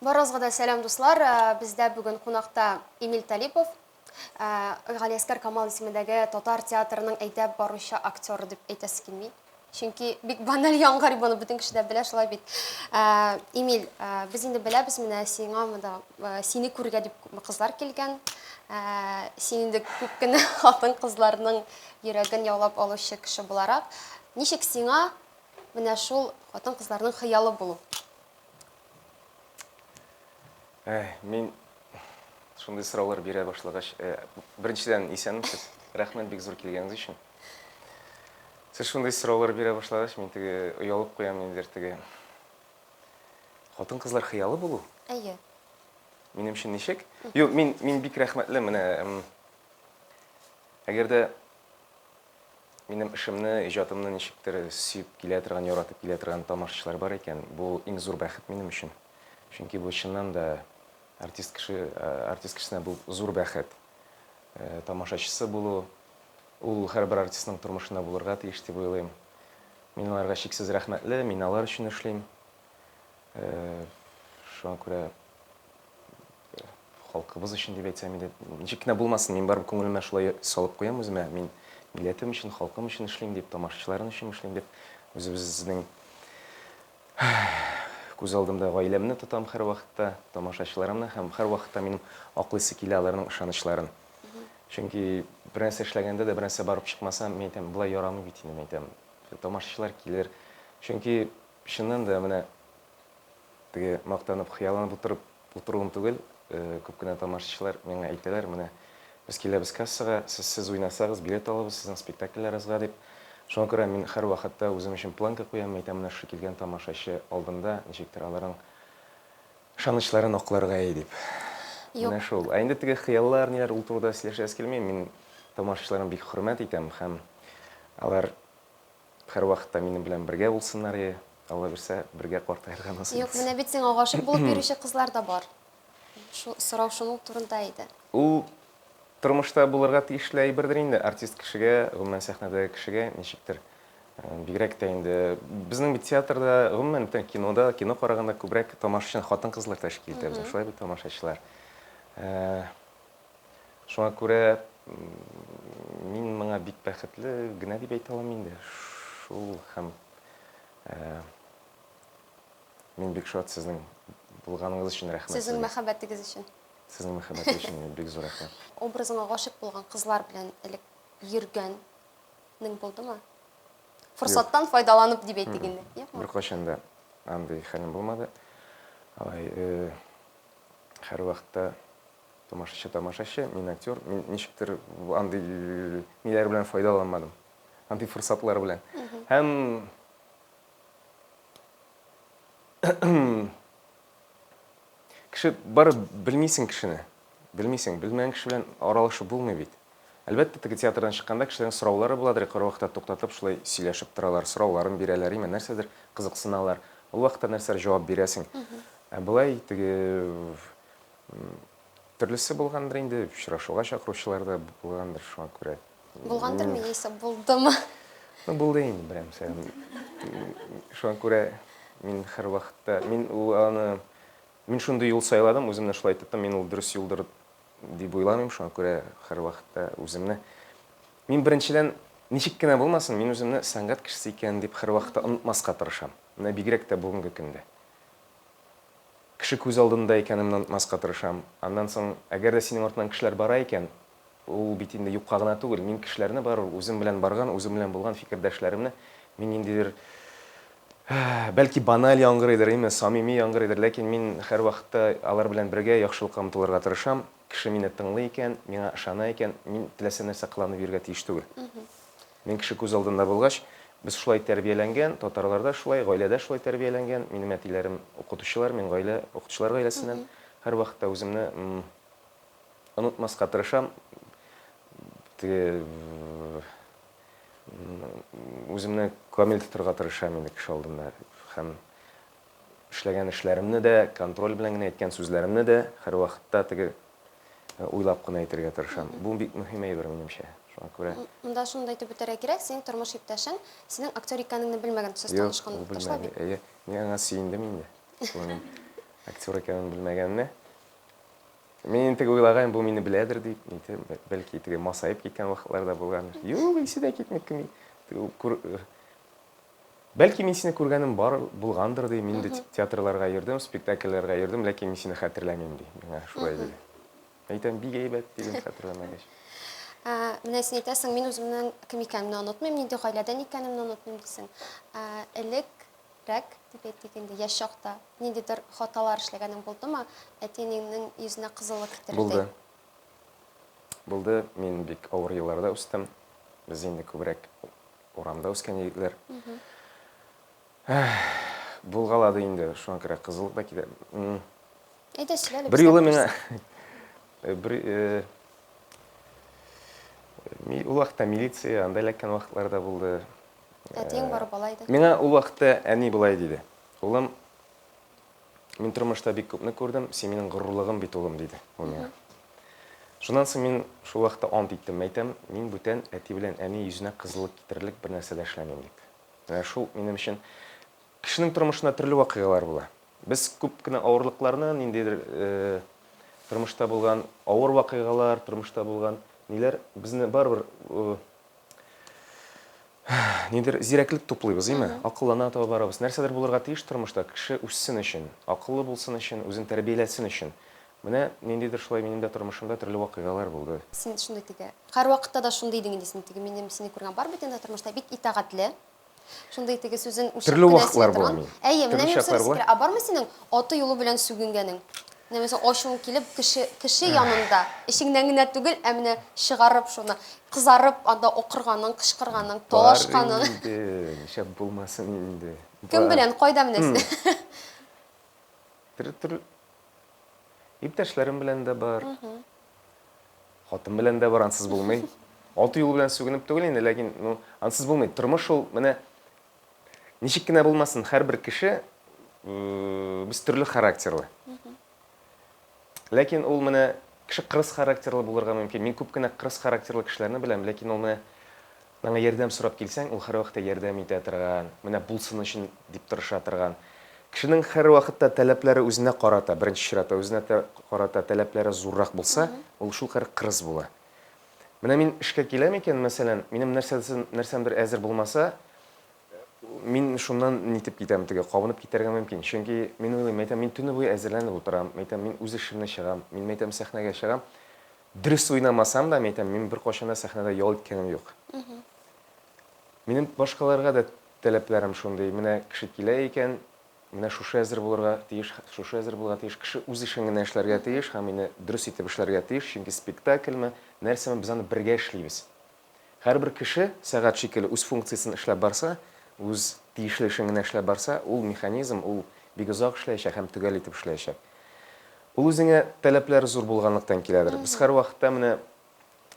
Барыгызга да сәлам, дуслар! Бездә бүген кунакта Эмиль Талипов, Галиәсгар Камал исемендәге татар театрының әйдәп баручы актеры дип әйтәсе килми. Чөнки бик баналь яңгырый, моны бөтен кеше дә белә, шулай бит. Эмиль, без инде беләбез, менә сиңа монда сине күрергә дип күпме кызлар килгән. Син инде күп кенә хатын-кызларның йөрәген яулап алучы кеше буларак, ничек сиңа менә шул хатын-кызларның хыялы булу? Әй, мин шундый сораулар бирә башлагач, э, беренчедән, исәнмесез. Рәхмәт бик зур килгәнегез өчен. Сез шундый сораулар бирә башлагач, мин теге оялып куям ниндидер теге. Хатын-кызлар хыялы булу? Әйе. Минем өчен ничек? Юк, мин мин бик рәхмәтле менә. Әгәр дә Минем эшемне, иҗатымны ничектер сөеп килә торган, яратып килә торган тамашачылар бар икән, бу иң зур бәхет минем өчен. Чөнки бу чыннан да артист кеше, артист кешесенә бу зур бәхет. Тамашачысы булу, ул һәрбер артистның тормышында булырга тиеш дип уйлыйм. Мин аларга чиксез рәхмәтле, мин алар өчен эшлим. Шуңа күрә Халкыбыз өчен дип әйтсәм инде, ничек кенә булмасын, мин барыбер күңелемә шулай салып куям үземә, мин милләтем өчен, халкым өчен эшлим дип, тамашачыларым өчен эшлим дип, үзебезнең күз алдымда гаиләмне тотам һәрвакытта, тамашачыларымны һәм һәрвакытта минем аклыйсы килә аларның ышанычларын. Чөнки бер нәрсә эшләгәндә дә бер нәрсә барып чыкмаса, мин әйтәм, болай ярамый бит инде, мин әйтәм, тамашачылар килер. Чөнки чыннан да менә Теге мактанып, хыялланып утырып утыруым түгел, күп кенә тамашачылар миңа әйтәләр, менә без киләбез кассага, сез сез уйнасагыз, билет алабыз сезнең спектакльләрегезгә дип. Шуңа күрә мин һәрвакытта үзем өчен планка куям, әйтәм, менә шушы килгән тамашачы алдында ничектер аларның ышанычларын акларга и дип. Юк. Менә шул. Ә инде теге хыяллар, ниләр, ул турыда сөйләшәсе килми. Мин тамашачыларны бик хөрмәт итәм һәм алар Һәрвакытта минем белән бергә булсыннар ие. Алла бирсә, бергә картаерга насыйп Юк, итсен. менә бит сиңа гашыйк булып йөрүче кызлар да бар. Шул сорау шуның турында иде. Ул тормышта булырга тиешле әйбердер инде. Артист кешегә, гомумән сәхнәдәге кешегә ничектер, бигрәк тә инде безнең бит театрда, гомумән бөтен кинода, кино караганда күбрәк тамашачыны хатын-кызлар тәшкил итә безнең, шулай бит тамашачылар. Шуңа күрә мин моңа бик бәхетле генә дип әйтә алам инде. Шул һәм мин бик шат сезнең булганыгыз өчен, рәхмәт Сезнең мәхәббәтегез өчен. Сезнең мәхәббәтегез өчен бик зур рәхмәт. Образыңа гашыйк булган кызлар белән элек йөргәнең булдымы? Форсаттан файдаланып дип әйтик инде. Юкмы? Беркайчан да андый хәлем булмады. Алай һәрвакытта Тамашачы тамашачы, мин актер, мин ничектер андый ниләр белән файдаланмадым. Андый форсатлар белән. Һәм кеше бары белмисең кешене. Белмисең, белмәгән кеше белән аралашып булмый бит. Әлбәттә, теге театрдан чыкканда кешеләрнең сораулары буладыр, кайвакытта туктатып шулай сөйләшеп торалар, сорауларын бирәләр, имә нәрсәдер кызыксыналар. Ул вакытта нәрсәдер җавап бирәсең. Ә болай теге Төрлесе булгандыр инде, очрашуга чакыручылар да булгандыр, шуңа күрә. Булгандырмы яисә булдымы? Ну, булды инде берәмсә. Шуңа күрә мин һәрвакытта, мин ул аны, мин шундый юл сайладым, үземне шулай тоттым, мин ул дөрес юлдыр дип уйламыйм, шуңа күрә һәрвакытта үземне Мин беренчедән, ничек кенә булмасын, мин үземне сәнгать кешесе икән дип һәрвакытта онытмаска тырышам. Менә бигрәк тә бүгенге көндә. Кеше күз алдында икәнемне онытмаска тырышам. Аннан соң, әгәр дә синең артыннан кешеләр бара икән, ул бит инде юкка гына түгел. Мин кешеләрне барыбер, үзем белән барган, үзем белән булган фикердәшләремне мин ниндидер, бәлки баналь яңгырыйдыр, әйме, самими яңгырыйдыр, ләкин мин һәрвакытта алар белән бергә яхшылыкка омтылырга тырышам. Кеше мине тыңлый икән, миңа ышана икән, мин теләсә нәрсә кыланып йөрергә тиеш түгел. Мин кеше күз алдында булгач, без шулай тәрбияләнгән, татарларда шулай, гаиләдә шулай тәрбияләнгән. Минем әтиләрем укытучылар, мин гаилә, укытучылар гаиләсеннән. Һәрвакытта үземне онытмаска тырышам. Теге үземне камил тотырга тырышам инде кеше алдында. Һәм эшләгән эшләремне дә, контроль белән генә әйткән сүзләремне дә һәрвакытта теге уйлап кына әйтергә тырышам. Бу бик мөһим әйбер, минемчә. Шуңа күрә. Монда шуны да әйтеп үтәргә кирәк, синең тормыш иптәшең синең актер икәнеңне белмәгән, сез Юк, танышкан ул вакытта, шулай белмәде. бит? Әйе. Мин аңа сөендем инде. Шулай. Актер икәнен белмәгәненә. Мин инде теге уйлаган, бу мине беләдер дип, нитеп, бәлки теге масаеп киткән вакытлар да булган. Юк, исе дә китми кем. Бәлки мин сине күргәнем бар булгандыр ди. Мин дә театрларга йөрдем, спектакльләргә йөрдем, ләкин мин сине хәтерләмим ди. Миңа шулай диде. Әйтәм, бик әйбәт дидем хәтерләмәгәч. Менә син әйтәсең, мин үземнең кем икәнемне онытмыйм, нинди гаиләдән икәнемне онытмыйм дисең. Элекрәк, дип әйтик инде, яшь чакта ниндидер хаталар эшләгәнең булдымы? Әти-әниеңнең йөзенә кызыллык китерердәй. Булды. Булды. Мин бик авыр елларда үстем. Без инде күбрәк урамда үскән егетләр. Булгалады инде, шуңа күрә кызыллык та китә. Әйдә, сөйлә әле. Бер юлы миңа бер ул вакытта милиция анда эләккән вакытлар да булды. Әтиең барып ала иде. Миңа ул вакытта әни болай диде. Улым, мин тормышта бик күпне күрдем, син минем горурлыгым бит, улым, диде ул миңа. Шуннан соң мин шул вакытта ант иттем, әйтәм, мин бүтән әти белән әни йөзенә кызыллык китерерлек бер нәрсә дә эшләмим дип. Менә шул минем өчен кешенең тормышында төрле вакыйгалар була. Без күп кенә авырлыкларны, ниндидер тормышта булган авыр вакыйгалар, тормышта булган ниләр безне барыбер нидер зирәклек туплыйбыз, име? Акыллана таба барабыз. Нәрсәдер булырга тиеш тормышта, кеше үссен өчен, акыллы булсын өчен, үзен тәрбияләсен өчен. Менә ниндидер шулай минем дә тормышымда төрле вакыйгалар булды. Син шундый теге, һәрвакытта да шундый идең инде син теге, минем сине күргән бар бит инде тормышта, бик итагатьле. Шундый теге сүзен үлчәп Төрле кенә вакытлар сөйли була торган. минем. Әйе, менә Төрле минем чаклар сорыйсы була. килә, ә бармы синең аты-юлы белән сүгенгәнең? Менә мәсәлән, ачуың килеп, кеше кеше янында, эчеңнән генә түгел, ә менә чыгарып шуны, кызарып анда акырганың, кычкырганың, Бар талашканың. инде, нишләп булмасын инде. Кем Бар. белән, кайда менә син? Төрле төрле иптәшләрем белән дә бар. Хатын белән дә бар, ансыз булмый. Алты юл белән сүгенеп түгел инде, ләкин, ну, ансыз булмый. Тормыш ул менә ничек кенә булмасын, һәрбер кеше без төрле характерлы. Ләкин ул менә кеше кырыс характерлы булырга мөмкин. Мин күп кенә кырыс характерлы кешеләрне беләм, ләкин ул менә аңа ярдәм сорап килсәң, ул һәрвакытта ярдәм итә торган, менә булсын өчен дип тырыша торган. Кешенең һәрвакытта таләпләре үзенә карата, беренче чиратта үзенә карата таләпләре зуррак булса, ул шулкадәр кырыс була. Менә мин эшкә киләм икән, мәсәлән, минем нәрсәсен, нәрсәмдер әзер булмаса, мин шуннан нитеп китәм, теге кабынып китәргә мөмкин. Чөнки мин уйлыйм, әйтәм, мин төне буе әзерләнеп утырам, әйтәм, мин үз эшемне чыгам, мин, әйтәм, сәхнәгә чыгам. Дөрес уйнамасам да, мин әйтәм, мин беркайчан да сәхнәдә ял иткәнем юк. Минем башкаларга да таләпләрем шундый, менә кеше килә икән, менә шушы әзер булырга тиеш, шушы әзер булырга тиеш. Кеше үз эшен генә эшләргә тиеш һәм мине дөрес итеп эшләргә тиеш, чөнки спектакльме, нәрсәме, без аны бергә эшлибез. Һәрбер кеше сәгать шикелле үз функциясен эшләп барса, үз тиешле эшен генә эшләп барса, ул механизм, ул бик озак эшләячәк һәм төгәл итеп эшләячәк. Ул үзеңә таләпләр зур булганлыктан киләдер. Без һәрвакытта менә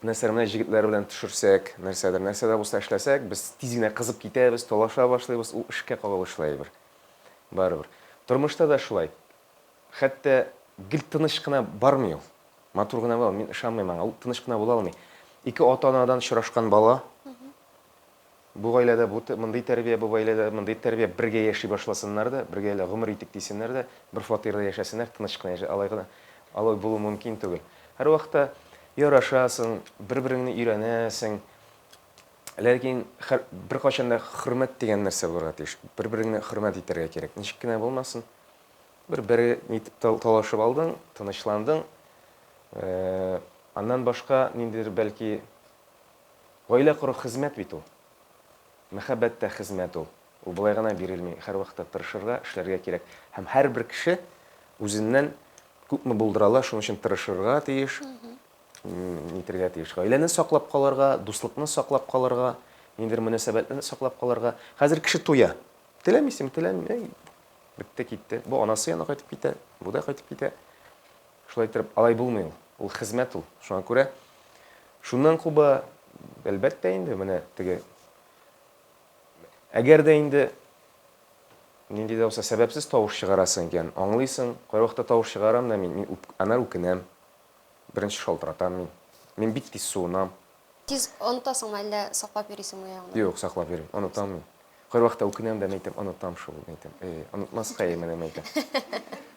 нәрсәдер менә җегетләр белән төшерсәк, нәрсәдер, нәрсә дә булса эшләсәк, без тиз генә кызып китәбез, талаша башлыйбыз, ул эшкә кагылышлы әйбер. Барыбер. Тормышта да шулай. Хәтта гел тыныч кына бармый ул. Матур гына була, мин ышанмыйм аңа. Ул тыныч кына була алмый. Ике ата-анадан очрашкан бала, бу гаиләдә бу мондый тәрбия, бу гаиләдә мондый тәрбия, бергә яши башласыннар да, бергә әле гомер итик дисеннәр дә, бер фатирда яшәсеннәр, тыныч кына яшә, алай гына, алай булу мөмкин түгел. Һәрвакытта ярашасың, бер-береңне өйрәнәсең. Ләкин һәр, беркайчан да хөрмәт дигән нәрсә булырга тиеш. Бер-береңне хөрмәт итәргә кирәк. Ничек кенә булмасын, бер-бер нитеп талашып алдың, тынычландың. Аннан башка ниндидер бәлки Гаилә кору хезмәт бит ул. Мәхәббәт тә хезмәт ул. Ул болай гына бирелми. Һәрвакытта тырышырга, эшләргә кирәк. Һәм һәрбер кеше үзеннән күпме булдыра ала, шуның өчен тырышырга тиеш, нитергә тиеш. Гаиләне саклап калырга, дуслыкны саклап калырга, ниндидер мөнәсәбәтне саклап калырга. Хәзер кеше туя. Теләмисең, теләмим, әй, бетте, китте. Бу анасы янына кайтып китә, бу да кайтып китә. Шулай иттереп, алай булмый ул. Ул хезмәт ул. Шуңа күрә шуннан куба, әлбәттә инде, менә теге әгәр дә инде нинди дә булса сәбәпсез тавыш чыгарасың икән, аңлыйсың, кайвакытта тавыш чыгарам да мин, мин аннары үкенәм. Беренче шалтыратам мин. Мин бик тиз суынам. Тиз онытасыңмы, әллә саклап йөрисеңме ягына? Юк, саклап йөрим. Онытам мин. Кайвакытта үкенәм дә, мәйтәм, онытам шул, мәйтәм. Э, онытмаска иде менә, мәйтәм.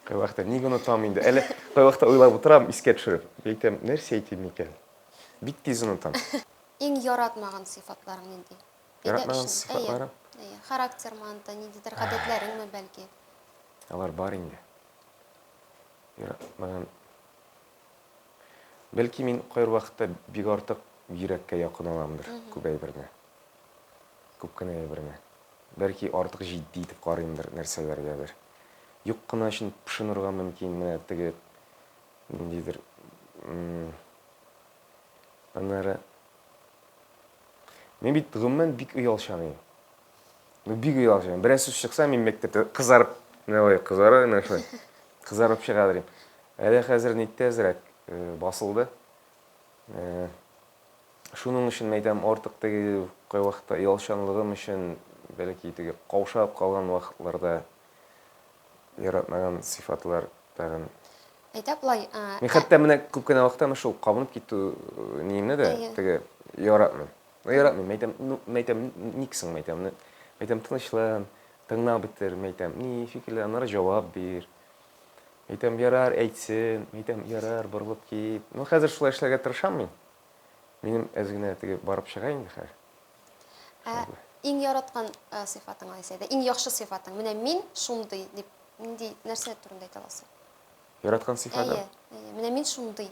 Кайвакытта ник онытам инде. Әле кайвакытта уйлап утырам, искә төшереп. Әйтәм, нәрсә әйтим икән? Бик тиз онытам. Иң яратмаган сыйфатларың нинди? Яратмаган сыйфатларым? Әйе, характермы анда, ниндидер гадәтләреңме бәлки? Алар бар инде. Яратмаган. Бәлки мин кайбер вакытта бик артык йөрәккә якын аламдыр күп әйберне. Күп кенә әйберне. Бәлки артык җитди итеп карыймдыр нәрсәләргәдер. Юк кына өчен пошынырга мөмкин, менә теге ниндидер аннары Мин бит гомумән бик оялчан идем. Ну бик оялчан. Берәр сүз чыкса, мин мәктәптә кызарып, менә болай кызара, менә шулай. Кызарып чыга дим. Әле хәзер нитте әзрәк э, басылды. Э, шуның өчен мәйтәм, артык теге кайвакытта оялчанлыгым өчен, бәлки теге каушап калган вакытларда яратмаган сыйфатлар тагын. Әйтә болай. Мин хәтта менә күп кенә вакытта менә шул кабынып китү ниемне дә теге яратмыйм. Ну яратмыйм, мәйтәм, ну мәйтәм, ник соң мәйтәм, мәйтәм тынычлан, тыңлап бетер, мәйтәм, ни фикерләр, аннары җавап бир. Мәйтәм, ярар, әйтсен, мәйтәм, ярар, борылып кит. Ну хәзер шулай эшләргә тырышам мин. Минем әз генә теге барып чыга инде хәзер. Ә иң яраткан сыйфатың алайса әйдә, иң яхшы сыйфатың. Менә мин шундый дип нинди нәрсә турында әйтә аласың? Яраткан сыйфатым? Әйе, әйе. Менә мин шундый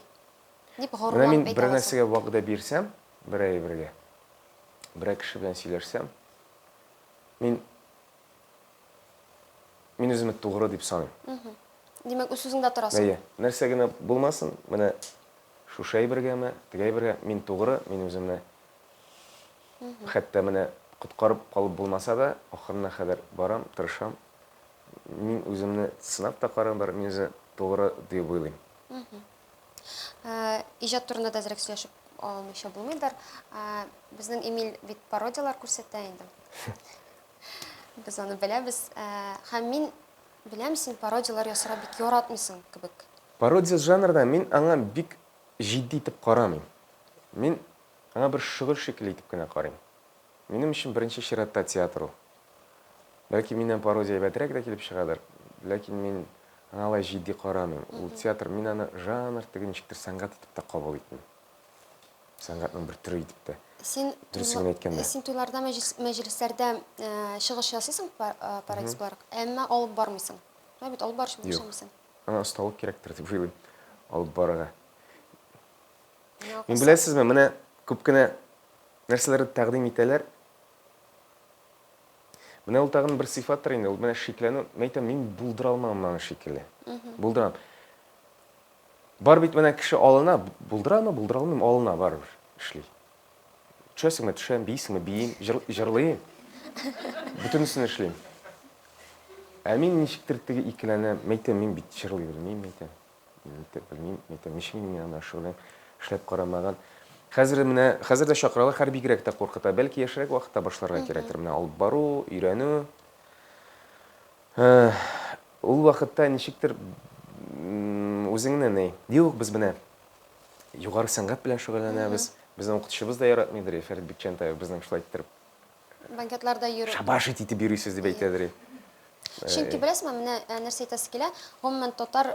дип Менә горурланып мин әйтә бер аласың. нәрсәгә вәгъдә бирсәм, бер әйбергә, берәр кеше белән сөйләшсәм, мин мин үземне тугры дип саныйм. Димәк, үз сүзеңдә торасың. Әйе. Нәрсә генә булмасын, менә шушы әйбергәме, теге әйбергә, мин тугры, мин үземне хәтта менә коткарып калып булмаса да, ахырына кадәр барам, тырышам. Мин үземне сынап та карам бар, мин үземне тугры дип уйлыйм. Иҗат турында да әзрәк сөйләшеп алмыйча булмыйдыр. Безнең Эмиль бит пародияләр күрсәтә инде. Без аны беләбез. Һәм мин беләм, син пародияләр ясарга бик яратмыйсың кебек. Пародия жанрда мин аңа бик җитди итеп карамыйм. Мин аңа бер шөгыль шикелле итеп кенә карыйм. Минем өчен беренче чиратта театр ул. Бәлки миннән пародия әйбәтрәк тә килеп чыгадыр, ләкин мин аңа алай җитди карамыйм. Ул театр, мин аны жанр, теге ничектер сәнгать итеп тә кабул итмим. Сәнгатьнең бер төре итеп тә. Син Дөресен генә әйткәндә. Син туйларда, мәҗлесләрдә чыгыш ясыйсың пародист буларак, әмма алып бармыйсың. Шулай бит, алып баручы булып эшләмисең. Аңа осталык кирәктер дип уйлыйм, алып барырга. Мин беләсезме, менә күп кенә нәрсәләрне тәкъдим итәләр. Менә ул тагын бер сыйфаттыр инде, ул менә шикләнү, мин әйтәм, мин булдыра алмам моны шикелле. Булдырам. Бар бит менә кеше алына, булдырамы, булдыра алмыйм, алына барыбер, эшли. Төшәсеңме, төшәм, биисеңме, биим, җырлыйм. Бөтенесен эшлим. Ә мин ничектер теге икеләнәм, мәйтәм, мин бит җырлый белмим, мәйтәм. Итеп белмим, әйтәм, ничек инде мин анда шөгыльләнеп, эшләп карамаган. Хәзер менә, хәзер дә чакыралар, хәр бигрәк тә куркыта. Бәлки яшьрәк вакытта башларга кирәктер. Менә алып бару, өйрәнү. Ул вакытта ничектер үзеңне ни, юк, без менә югары сәнгать белән шөгыльләнәбез. Безнең укытучыбыз да яратмыйдыр, Фәрит Бикчәнтаев безнең шулай иттереп Банкетларда йөрү. Шабашить итеп йөрисез дип әйтәдер. Чөнки беләсеңме, менә нәрсә әйтәсе килә, гомумән татар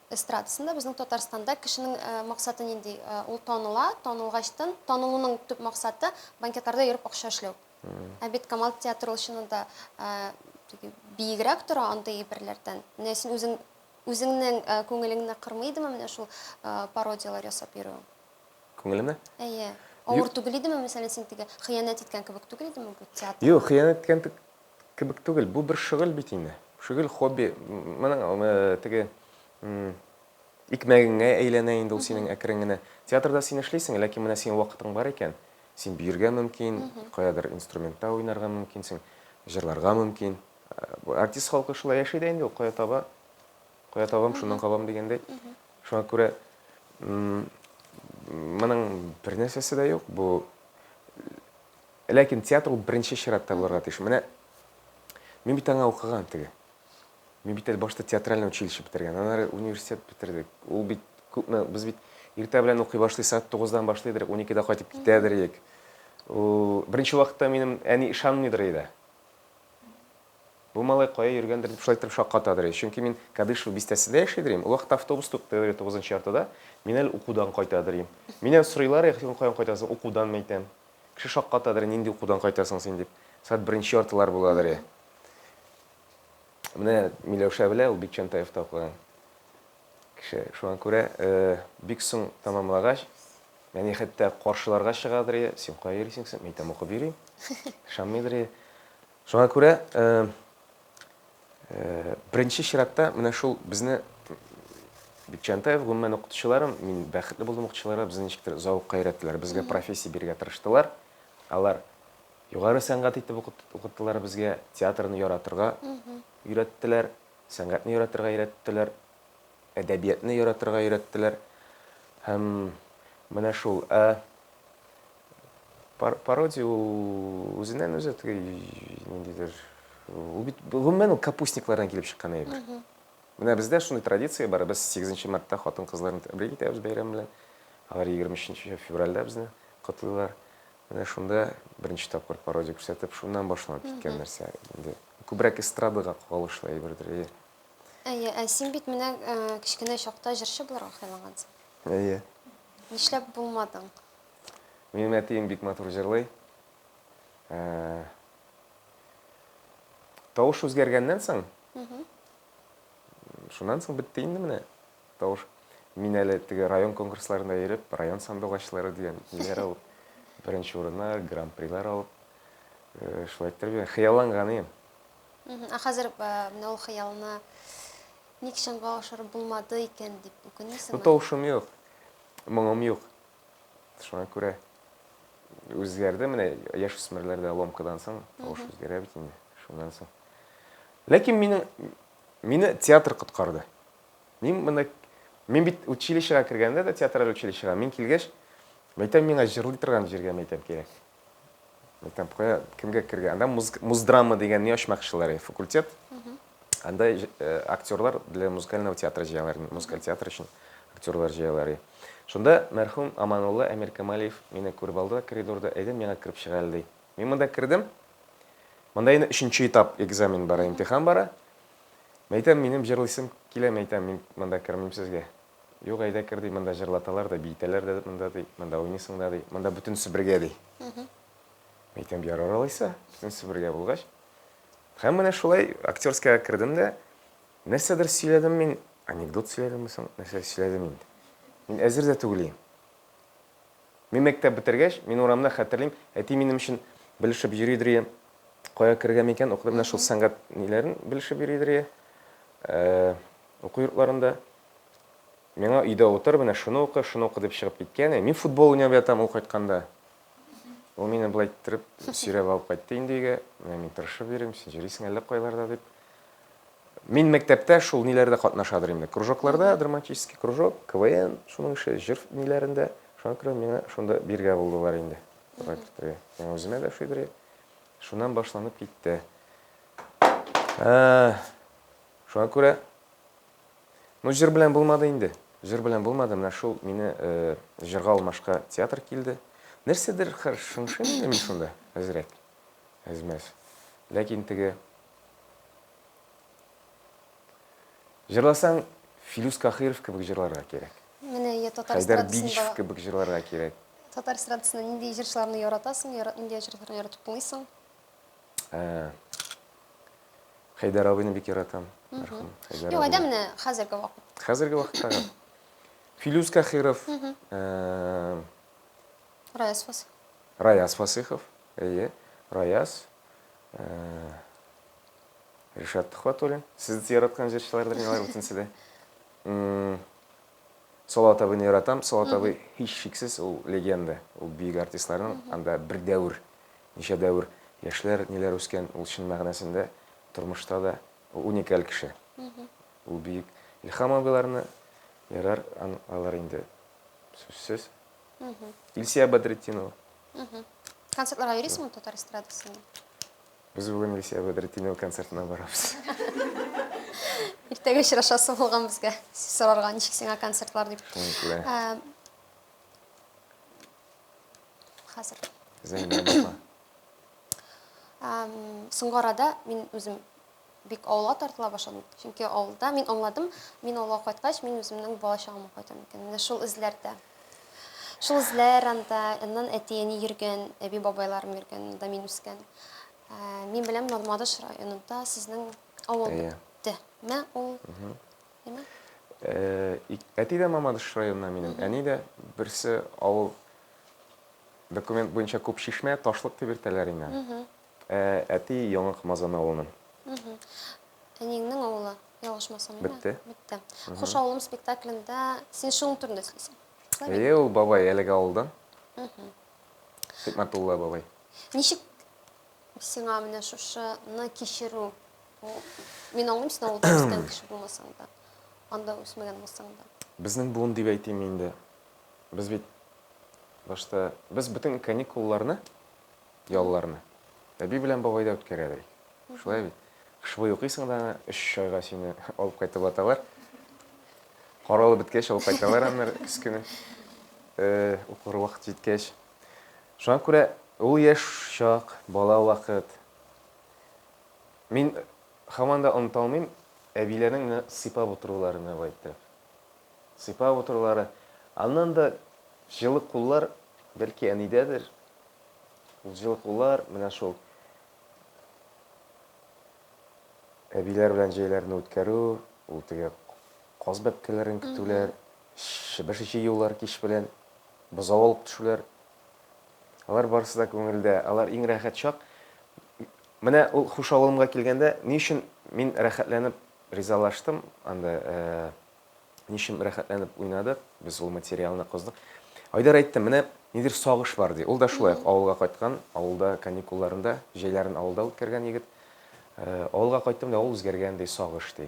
эстрадасында, безнең Татарстанда кешенең максаты нинди? Ул таныла, танылгачтын, танылуның төп максаты банкетларда йөреп акча эшләү. Ә бит Камал театры ул чыннан да биегрәк тора андый әйберләрдән. Менә син үзең үзеңнең күңелеңне кырмый идеме менә шул пародияләр ясап йөрүең? Күңелемә? Әйе. Авыр түгел идеме, мәсәлән, син теге хыянәт иткән кебек түгел идеме бу театр? Юк, хыянәт иткән кебек түгел. Бу бер шөгыль бит инде. Шөгыль, хобби. Моның теге икмәгеңә әйләнә инде ул синең әкрен генә. Театрда син эшлисең, ләкин менә синең вакытың бар икән, син биергә мөмкин, каядыр инструментта уйнарга мөмкинсең, җырларга мөмкин. Артист халкы шулай яши дә инде ул, кая таба, кая табам, шуннан кабам дигәндәй. Шуңа күрә моның бер нәрсәсе дә юк. Бу ләкин театр ул беренче чиратта булырга тиеш. Менә мин бит аңа укыган теге. Мин бит әле башта театральный училище бетергән, аннары университет бетердек. Ул бит күпме, без бит иртә белән укый башлый, сәгать 9-дан башлыйдыр, 12-дә кайтып китәдер идек. Ул беренче вакытта минем әни ышанмыйдыр иде. Бу малай кая йөргәндер дип шулай иттереп шаккатадыр иде. Чөнки мин Кадышево бистәсендә яшидер идем. Ул вакытта автобус туктыйдыр иде тугызынчы яртыда. Мин әле укудан кайтадыр идем. Миннән сорыйлар, Эх, син каян кайтасың? Укудан, мәйтәм. Кеше шаккатадыр, нинди укудан кайтасың син дип. Сәгать беренче яртылар буладыр иде. Менә Миләүшә белә, ул Бикчәнтаевта укыган кеше. Шуңа күрә бик соң тәмамлагач, әни хәтта каршыларга чыгадыр иде. Син кая йөрисең соң? Мәйтәм, укып йөрим. Ышанмыйдыр иде. Шуңа күрә беренче чиратта менә шул безне Бикчәнтаев, гомумән укытучыларым, мин бәхетле булдым укытучыларга, безне ничектер зәвыкка өйрәттеләр, безгә профессия бирергә тырыштылар. Алар югары сәнгать итеп укыттылар безгә, театрны яратырга өйрәттеләр, сәнгатьне яратырга өйрәттеләр, әдәбиятны яратырга өйрәттеләр. Һәм менә шул. Ә Пародия ул үзеннән үзе теге ниндидер ул бит гомумән ул капустниклардан килеп чыккан әйбер. Менә бездә шундый традиция бар. Без 8 мартта хатын-кызларны тәбрик итәбез бәйрәм белән. Алар 23 февральдә безне котлыйлар. Менә шунда беренче тапкыр пародия күрсәтеп, шуннан башланып киткән нәрсә инде. Күбрәк эстрадага кагылышлы әйбердер, әйе. Әйе, ә син бит менә кечкенә чакта җырчы булырга хыяллангансың. Әйе. Нишләп булмадың? Минем әтием бик матур җырлый. Тавыш үзгәргәннән соң, шуннан соң бетте инде менә тавыш. Мин әле теге район конкурсларында йөреп, район сандугачлары дигән ниләр алып, беренче урыннар, гран-прилар алып, шулай иттереп хыялланган идем. Ә хәзер менә ул хыялны ник чынга ашырып булмады икән дип үкенмисеңме? Ну, тавышым юк, моңым юк. Шуңа күрә үзгәрде менә яшүсмерләрдә ломкадан соң тавыш үзгәрә бит инде. Шуннан соң. Ләкин мине мине театр коткарды. Мин моны мин бит училищега кергәндә дә театраль училищега мин килгәч, мәйтәм миңа җырлый торган җиргә мәйтәм кирәк. Мәйтәм кая кемгә кергән? Анда муздрама дигән ни ачмакчылар, факультет. Анда актерлар для музыкального театра җыялар, музыкаль театр өчен актерлар җыялар. Шунда мәрхүм Аманулла Әмир Камалиев мине күреп алды да коридорда, әйдә миңа кереп чык әле, ди. Мин монда кердем. Монда инде өченче этап экзамен бара, имтихан бара. Мәйтәм, минем җырлыйсым килә, мәйтәм, мин монда кермим сезгә. Юк, әйдә кер, ди, монда җырлаталар да, биетәләр дә монда, ди, монда уйныйсың да, ди, монда бөтенесе бергә, ди. Мәйтәм, ярар алайса, бөтенесе бергә булгач. Һәм менә шулай актерскийга кердем дә, нәрсәдер сөйләдем мин, анекдот сөйләдемме соң, нәрсә сөйләдем инде. Мин әзер дә түгел идем. Мин мәктәп бетергәч, мин урамда хәтерлим, әти минем өчен белешеп йөридер иде, кая керергә микән, укыды менә шул сәнгать ниләрен белешеп йөридер иде, э, уку йортларында. Миңа өйдә утыр, менә шуны укы, шуны укы дип чыгып киткән. Мин футбол уйнап ятам ул кайтканда. Ул мине болай иттереп сөйрәп алып кайтты инде өйгә. Менә мин тырышып йөрим, син йөрисең әллә кайларда дип. Мин мәктәптә шул ниләрдә катнашадыр инде. Кружокларда, драматический кружок, КВН, шуның ише җыр ниләрендә. Шуңа күрә миңа шунда биргә булдылар инде. Шулай кертергә. Миңа үземә дә ошыйдыр. Шуннан башланып китте. Шуңа күрә Ну, җыр белән булмады инде. Җыр белән булмады. Менә шул мине э, җырга алмашка театр килде. Нәрсәдер хәр шыңшыйм инде мин шунда, әзрәк. Әзмәс. Ләкин теге Җырласаң, Филүс Кахиров кебек җырларга кирәк. Менә я татар Хәйдәр Бигичев кебек җырларга кирәк. Татар эстрадасында нинди җырчыларны яратасың, нинди җырларны яратып тыңлыйсың? Ә, Хәйдәр абыйны бик яратам, мәрхүм. Хәйдәр Юк, әйдә менә хәзерге вакыт. Хәзерге вакыттагы. Филүс Кахиров. Раяз Фасыйхов. Раяз Фасыйхов, әйе. Раяз. Ришат Төхвәтуллин. Сез яраткан җырчылардыр инде алар бөтенесе дә. Салават абыйны яратам. Салават абый һичшиксез ул легенда. Ул бөек артистларның анда бер дәвер Ничә дәвер яшьләр ниләр үскән, ул чын мәгънәсендә тормышта да ул уникаль кеше. Ул бөек. Илһам абыйларны ярар, алар инде сүзсез. Илсия Бәдретдинова. Концертларга йөрисеңме татар эстрадасында? Без бүген Илсия Бәдретдинова концертына барабыз. Иртәгә очрашасы булган безгә. Сорарга, ничек сиңа концертлар дип. Хәзер. Зәйнәп апа. Соңгы арада мин үзем бик авылга тартыла башладым. Чөнки авылда мин аңладым, мин авылга кайткач, мин үземнең балачагыма кайтам икән. Менә шул эзләрдә. Шул эзләр анда, аннан әти-әни йөргән, әби-бабайларым йөргән, анда мин үскән. Ә, мин беләм, Мамадыш районында сезнең авыл бетте. Мә ул? Әйме? Э, әти дә Мамадыш районыннан минем, әни дә берсе авыл документ буенча Күп Чишмә, Ташлык дип йөртәләр инде. Ә әти Яңа Комазан авылының. Әниеңнең авылы, ялгышмасам, әйме? Бетте. Бетте. Хуш авылым спектаклендә син шуның турында сөйлисең. Әйе, ул бабай әлеге авылдан. Хикмәтулла бабай. Ничек сиңа менә шушыны кичерү? Мин аңлыйм, син авылда үскән кеше булмасаң да, анда үсмәгән булсаң да. Безнең буын дип әйтим инде. Без бит башта без бөтен каникулларны, ялларны әби белән бабайда үткәрә идек. Шулай бит. Кыш буе укыйсың да, өч айга сине алып кайтып аталар. Каралып беткәч алып кайталар аннары көз көне. Э, укыр вакыт җиткәч. Шуңа күрә ул яшь чак, бала вакыт. Мин һаман да оныта алмыйм әбиләрнең менә сыйпап утыруларын болай иттереп. Сыйпап утырулары. Аннан да җылы куллар, бәлки әнидәдер. Ул җылы куллар менә шул әбиләр белән җәйләрне үткәрү, ул теге каз бәбкәләрен көтүләр, чебеш җыюлар кич белән, бозау алып төшүләр. Алар барысы да күңелдә. Алар иң рәхәт чак. Менә ул хуш авылымга килгәндә, ни өчен мин рәхәтләнеп ризалаштым анда, э, ни өчен рәхәтләнеп уйнадык, без ул материалны коздык. Айдар әйтте, менә нидер сагыш бар ди. Ул да шулай ук авылга кайткан, авылда каникулларында, җәйләрен авылда үткәргән егет. Э, авылга кайттым да, ул үзгәргән ди, сагыш ди.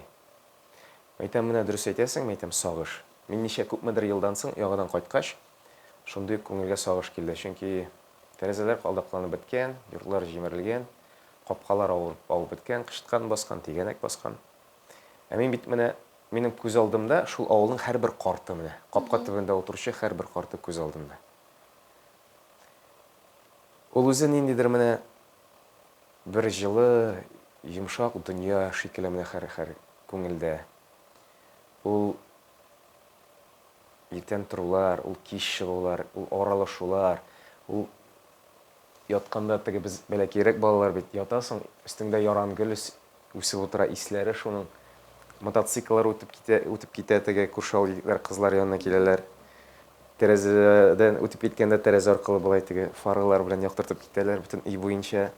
Әйтәм, менә дөрес әйтәсең, әйтәм, сагыш. Мин ничә күпмедер елдан соң яңадан кайткач, шундый ук күңелгә сагыш килде. Чөнки тәрәзәләр калдакланып беткән, йортлар җимерелгән, капкалар авырып авып беткән, кычыткан баскан, тигәнәк баскан. Ә мин бит менә минем күз алдымда шул авылның һәрбер карты менә, капка төбендә утыручы һәрбер карты күз алдымда. Ул үзе ниндидер менә бер җылы, йомшак дөнья шикелле менә һәр һәр күңелдә. Ул иртән торулар, ул кич чыгулар, ул аралашулар, ул ятканда теге без бәләкәйрәк балалар бит, ятасың, өстеңдә яран гөл үсеп утыра, исләре шуның. Мотоцикллар үтеп китә, үтеп китә теге күрше авыл егетләр, кызлар янына киләләр. Тәрәзәдән үтеп киткәндә тәрәзә аркылы болай теге фаралар белән яктыртып китәләр бөтен өй буенча.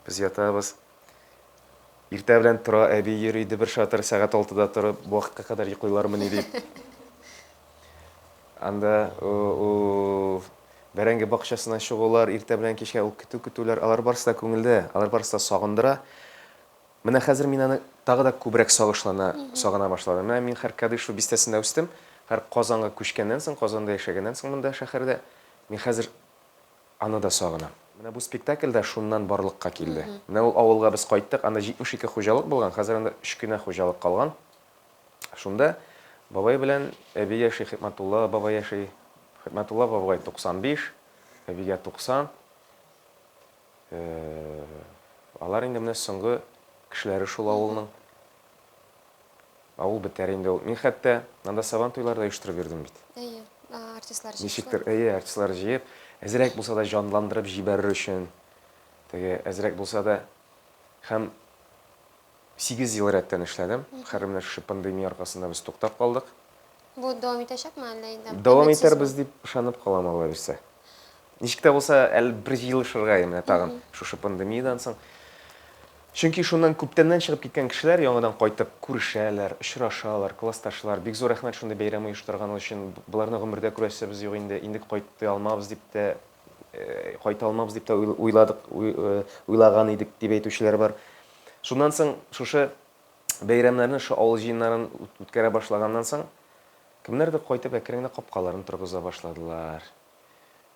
Без ятабыз. Иртә белән тора әби йөри дөбер шатыр сәгать алтыда торып, бу вакытка кадәр йоклыйлармыни дип. Анда ул бәрәңге бакчасына чыгулар, иртә белән кичкә ул көтү көтүләр, алар барысы да күңелдә, алар барысы да сагындыра. Менә хәзер мин аны тагы да күбрәк сагышлана, сагына башладым. Менә мин хәр Кадышево бистәсендә үстем, хәр Казанга күчкәннән соң, Казанда яшәгәннән соң монда шәһәрдә, мин хәзер аны да сагынам. Менә бу спектакль дә шуннан барлыкка килде. Менә ул авылга без кайттык, анда 72 хуҗалык булган, хәзер анда өч кенә хуҗалык калган. Шунда бабай белән әби яши, Хикмәтулла бабай яши. Хикмәтулла бабай 95, әбигә 90. Алар инде менә соңгы кешеләре шул авылның. Авыл бетәр инде ул. Мин хәтта анда сабан туйлары да оештырып йөрдем бит. Әйе, артистлар җыеп. Ничектер, әйе, артистлар җыеп, әзрәк булса да җанландырып җибәрер өчен, теге әзрәк булса да һәм 8 ел рәттән эшләдем. Хәзер менә шушы пандемия аркасында без туктап калдык. Бу дәвам итәчәкме әллә инде? Дәвам итәрбез дип ышанып калам, Алла бирсә. Ничек тә булса, әле бер җыелышырга менә тагын шушы пандемиядән соң. Чөнки шуннан күптәннән чыгып киткән кешеләр яңадан кайтып күрешәләр, очрашалар, классташлар. Бик зур рәхмәт шундый бәйрәм оештырган өчен. Боларны гомердә күрәсебез юк инде, инде кайта алмабыз дип тә, э, кайта алмабыз дип тә уйладык, э, уйлаган идек дип әйтүчеләр бар. Шуннан соң шушы бәйрәмнәрне, шушы авыл җыеннарын үткәрә башлаганнан соң, кемнәрдер кайтып әкрен генә капкаларын торгыза башладылар.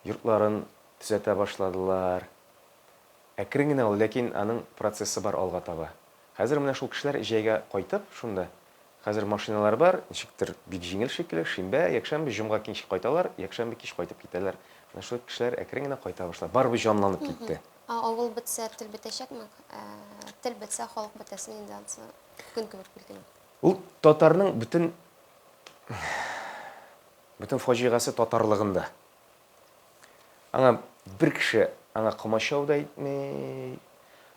Йортларын төзәтә башладылар. Әкрен генә ул, ләкин аның процессы бар алга таба. Хәзер менә шул кешеләр җәйгә кайтып, шунда, хәзер машиналар бар, ничектер бик җиңел шикелле, шимбә, якшәмбе, җомга кич кайталар, якшәмбе кич кайтып китәләр. Менә шул кешеләр әкрен генә кайта башлады. Барыбер җанланып китте. Авыл бетсә, тел бетәчәкме? Тел бетсә, халык бетәсен инде анысы көн кебек билгеле. Ул татарның бөтен бөтен фаҗигасе татарлыгында. Аңа бер кеше аңа комачау да итми.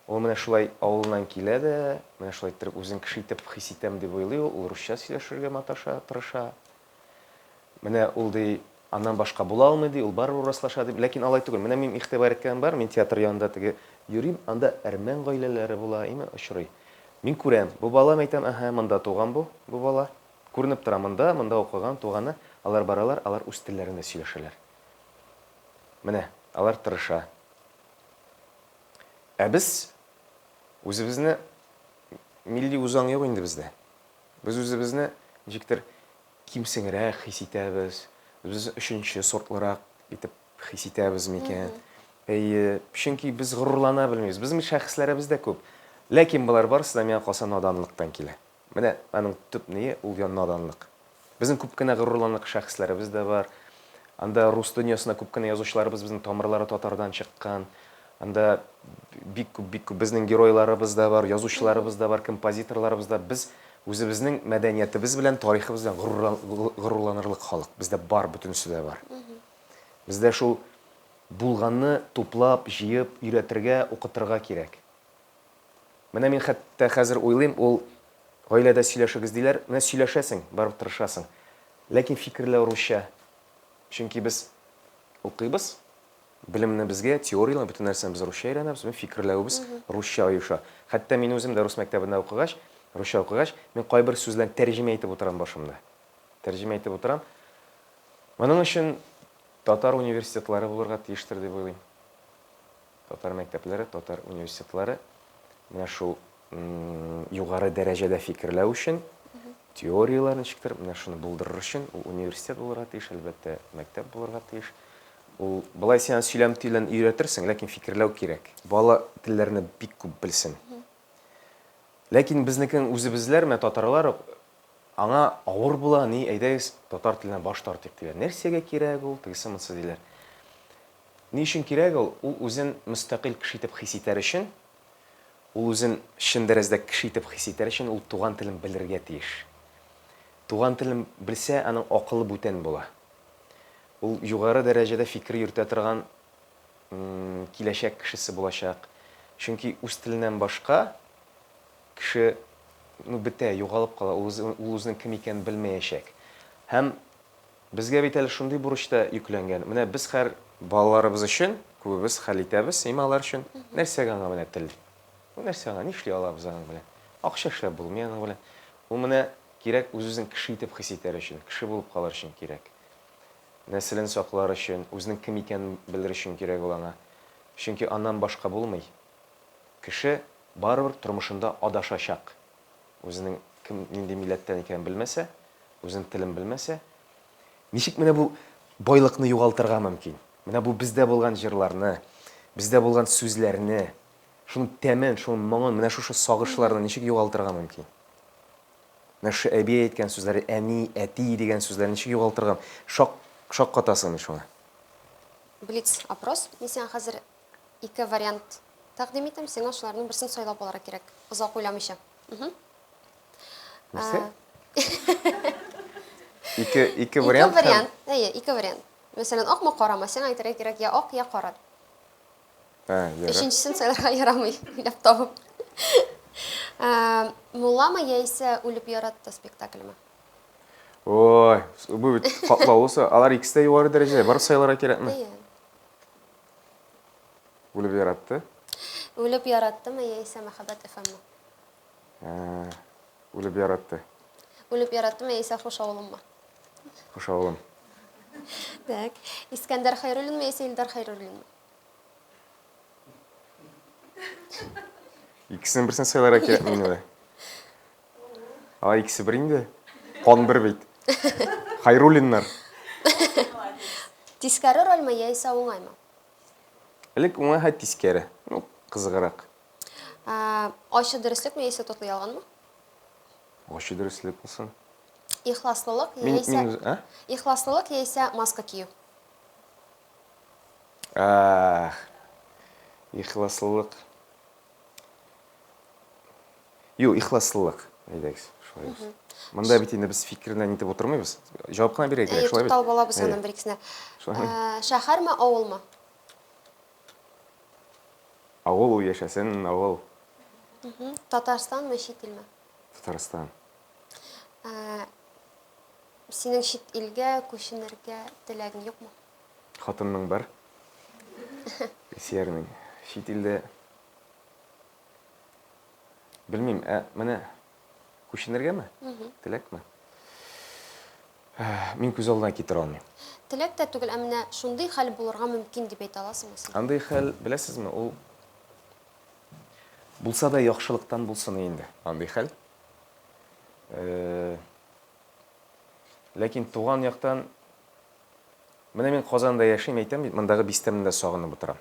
Ул менә шулай авылыннан килә дә, менә шулай иттереп үзен кеше итеп хис итәм дип уйлый ул, ул русча сөйләшергә маташа, тырыша. Менә ул ди, аннан башка була алмый ди, ул барыбер урыслаша дип. Ләкин алай түгел. Менә минем игътибар иткәнем бар, мин театр янында теге йөрим, анда әрмән гаиләләре була, име, очрый. Мин күрәм, бу бала, мәйтәм, әһә, монда туган бу, бу бала. Күренеп тора, монда, монда укыган, туганы. Алар баралар, алар үз телләрендә сөйләшәләр. Менә, алар тырыша. Ә без үзебезне милли үзаң юк инде бездә. Без үзебезне ничектер кимсеңрәк хис итәбез, без өченче сортлырак итеп хис итәбез микән? Әйе, чөнки без горурлана белмибез. Безнең шәхесләребез дә күп. Ләкин болар барысы да миңа калса наданлыктан килә. Менә аның төп ние ул наданлык. Безнең күп кенә горурланык шәхесләребез дә бар. Анда рус дөньясына күп кенә язучыларыбыз безнең тамырлары татардан чыккан. Анда бик күп, бик күп безнең геройларыбыз да бар, язучыларыбыз да бар, композиторларыбыз да. Без үзебезнең мәдәниятебез белән, тарихыбыз белән горурланырлык халык. Бездә бар, бөтенесе дә бар. Бездә шул булганны туплап, җыеп, өйрәтергә, укытырга кирәк. Менә мин хәтта хәзер уйлыйм, ул гаиләдә сөйләшегез диләр, менә сөйләшәсең, барыбер тырышасың. Ләкин фикерләү русча. Чөнки без укыйбыз, белемне безгә, теорияләрне, бөтен нәрсәне без русча өйрәнәбез, безнең фикерләвебез русча оеша. Хәтта мин үзем дә рус мәктәбендә укыгач, русча укыгач, мин кайбер сүзләрне тәрҗемә итеп утырам башымда. Тәрҗемә итеп утырам. Моның өчен татар университетлары булырга тиештер дип уйлыйм. Татар мәктәпләре, татар университетлары менә шул югары дәрәҗәдә фикерләү өчен, теорияләр ничектер, менә шуны булдырыр өчен ул университет булырга тиеш, әлбәттә, мәктәп булырга тиеш. Ул болай син аны сөйләм телен өйрәтерсең, ләкин фикерләү кирәк. Бала телләрне бик күп белсен. Ләкин безнекен үзебезләр, менә татарлар, аңа авыр була, ни, әйдәгез, татар теленнән баш тартыйк, диләр. Нәрсәгә кирәк ул, тегесе-монысы диләр. Ни өчен кирәк ул? Ул үзен мөстәкыйль кеше итеп хис итәр өчен, ул үзен чын дәрәҗәдә кеше итеп хис итәр өчен ул туган телен белергә тиеш. Туган телен белсә, аның акылы бүтән була. Ул югары дәрәҗәдә фикер йөртә торган киләчәк кешесе булачак. Чөнки үз теленнән башка кеше ну, бетә, югалып кала, ул, ул үзенең кем икәнен белмәячәк. Һәм Безгә бит әле шундый бурыч та йөкләнгән. Менә без хәр балаларыбыз өчен күбебез хәл итәбез, әйме алар өчен. Нәрсәгә аңа менә тел? Бу нәрсә аңа? Нишли алабыз аның белән? Акча эшләп булмый аның белән. Ул менә кирәк үз-үзен кеше итеп хис итәр өчен, кеше булып калыр өчен кирәк. Нәселен саклар өчен, үзенең кем икәнен белер өчен кирәк ул аңа. Чөнки аннан башка булмый. Кеше барыбер тормышында адашачак. Үзенең кем, нинди милләттән икәнен белмәсә, үзенең телен белмәсә, ничек менә бу байлыкны югалтырга мөмкин? Менә бу бездә булган җырларны, бездә булган сүзләрне, шуның тәмен, шуның моңын, менә шушы сагышларны ничек югалтырга мөмкин? Менә шушы әби әйткән сүзләре, әни, әти дигән сүзләрне ничек югалтырга? Шак, шак катасың мин шуңа. Блиц опрос. Мин сиңа хәзер ике вариант тәкъдим итәм, сиңа шуларның берсен сайлап алырга кирәк, озак уйламыйча. Нәрсә? Ике, ике вариант. Ике вариант. Әйе, ике вариант. Мәсәлән, акмы, карамы? Сиңа әйтергә кирәк, я ак, я кара. Ә, ярар. Өченчесен сайларга ярамый, уйлап табып. Мулламы яисә Үлеп яратты спектаклеме? Ой, бу бит катлаулы сорау. Алар икесе дә югары дәрәҗәдә. Барып сайларга кирәкме? Әйе. Үлеп яратты. Үлеп яраттымы яисә Мәхәббәт ФМ-мы? Ә, үлеп яратты. Үлеп яраттымы яисә Хуш авылыммы? Хуш авылым. Так. Искәндәр Хәйруллинмы яисә Илдар Хәйруллинмы? Икесенең берсен сайларга кирәк мине. Алар икесе бер инде. Кан бер бит. Хайруллиннар. Тискәре рольме яисә уңаймы? Элек уңай һәм тискәре. Ну, кызыграк. Ачы дөреслекме яисә татлы ялганмы? Ачы дөреслек булсын. Ихласлылык яисә мин, ә? Ихласлылык яисә маска кию. Ах. Ихласлылык. Юк, ихласлылык. Әйдәгез, шулай булсын. Монда бит инде без фикеренә нитеп утырмыйбыз. Җавап кына бирергә кирәк, шулай бит? Тукталып алабыз аннан бер икесенә. Шәһәрме, авылмы? Авыл ул яшәсен, авыл. Татарстанмы, чит илме? Татарстан. Синең чит илгә күченергә теләгең юкмы? Хатынның бар. Илсөярнең. Чит илдә белмим, ә менә күченергәме? Теләкме? Мин күз алдына китерә алмыйм. Теләк тә түгел, ә менә шундый хәл булырга мөмкин дип әйтә аласыңмы син? Андый хәл, беләсезме, ул булса да яхшылыктан булсын инде, андый хәл. Ләкин туган яктан Менә мин Казанда яшим, әйтәм бит, мондагы бистәмне дә сагынып утырам.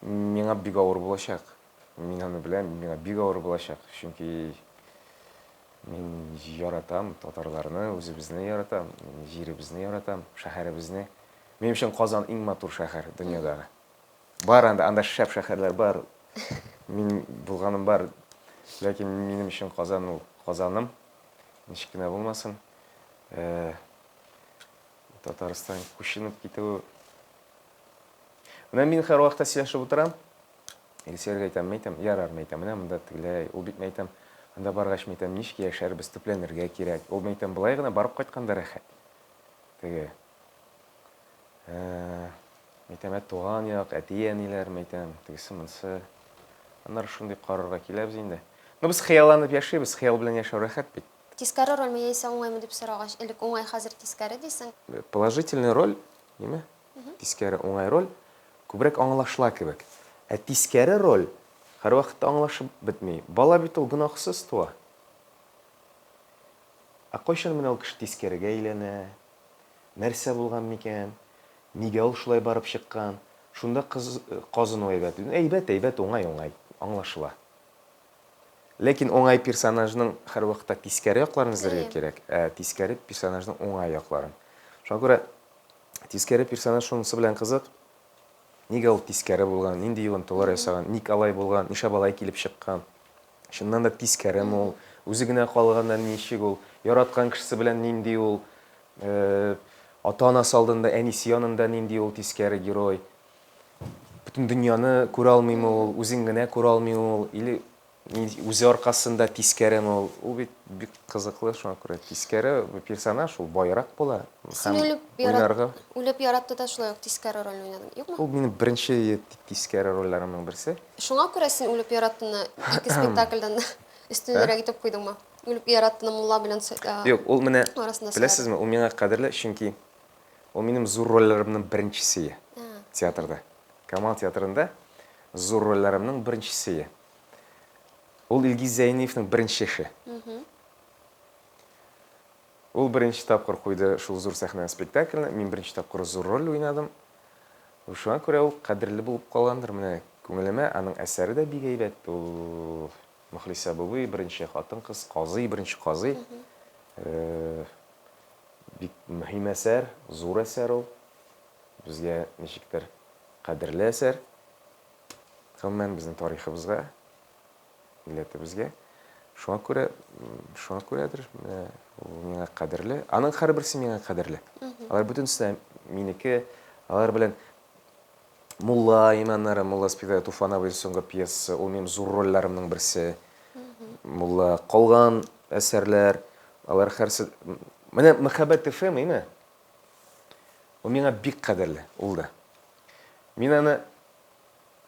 Миңа бик авыр булачак. Мин аны беләм, миңа бик авыр булачак. Чөнки мин яратам татарларны, үзебезне яратам, җиребезне яратам, шәһәребезне. Минем өчен Казан иң матур шәһәр дөньядагы. Бар анда, анда шәп шәһәрләр бар. Мин булганым бар. Ләкин минем өчен Казан ул Казаным. Ничек кенә булмасын. Э, Татарстан күченеп китү. Менә мин һәрвакытта сөйләшеп утырам. Илсөяргә әйтәм, мәйтәм, ярар, мәйтәм, менә монда тегеләй, ул бит мәйтәм, анда баргач, мәйтәм, ничек яшәрбез, төпләнергә кирәк. Ул мәйтәм, болай гына барып кайтканда рәхәт. Теге. Э, мәйтәм, ә туган як, әти-әниләр, мәйтәм, тегесе монысы. Аннары шундый карарга киләбез инде. Ну, без хыялланып яшибез, хыял белән яшәү рәхәт бит. Тискәре рольме яисә уңаймы дип сорагач, элек уңай, хәзер тискәре дисең. Положительный роль, ниме? Тискәре уңай роль күбрәк аңлашыла кебек. Ә тискәре роль һәрвакытта аңлашып бетми. Бала бит ул гөнаһсыз туа. Ә кайчан менә ул кеше тискәрегә әйләнә? Нәрсә булган микән? Нигә ул шулай барып чыккан? Шунда кыз казыну әйбәт. Әйбәт, әйбәт, уңай, уңай. Аңлашыла. Ләкин уңай персонажның һәрвакытта тискәре якларын эзләргә кирәк, ә тискәре персонажның уңай якларын. Шуңа күрә тискәре персонаж шунысы белән кызык, нигә ул тискәре булган, нинди йогынтылар ясаган, ник алай булган, нишләп алай килеп чыккан. Чыннан да тискәреме ул, үзе генә калганда ничек ул, яраткан кешесе белән нинди ул, э, ата-анасы алдында, әнисе янында нинди ул тискәре герой. Бөтен дөньяны күрә алмыймы ул, үзен генә күрә алмый ул, или үзе аркасында тискәреме ул. Ул бит бик кызыклы, шуңа күрә тискәре персонаж ул баерак була. Син үлеп ярат, үлеп яратты да шулай ук тискәре рольне уйнадың, юкмы? Ул минем беренче тискәре рольләремнең берсе. Шуңа күрә син үлеп яраттыны ике спектакльдән өстенрәк итеп куйдыңмы? Үлеп яраттыны мулла белән Юк, ул менә беләсезме, ул миңа кадерле, чөнки Ул минем зур рольләремнең беренчесе театрда. Камал театрында зур рольләремнең беренчесе. Ул Илгиз Зәйниевның беренче эше. Ул беренче тапкыр куйды шул зур сәхнә спектакльне. Мин беренче тапкыр зур роль уйнадым. Шуңа күрә ул кадерле булып калгандыр менә күңелемә. Аның әсәре дә бик әйбәт. Ул Мөхлисә Бубый, беренче хатын-кыз, казый, беренче казый. Бик мөһим әсәр, зур әсәр ул. Безгә ничектер кадерле әсәр. Гомумән, безнең тарихыбызга, милләтебезгә. Шуңа күрә, шуңа күрәдер, менә ул миңа кадерле. Аның һәрберсе миңа кадерле. Алар бөтенесе дә минеке. Алар белән Мулла иманнары, Мулла спектакле, Туфан абый соңгы пьесасы, ул минем зур рольләремнең берсе. Мулла калган әсәрләр, алар һәрсе Менә Мәхәббәт FM име? Ул миңа бик кадерле, ул да. Мин аны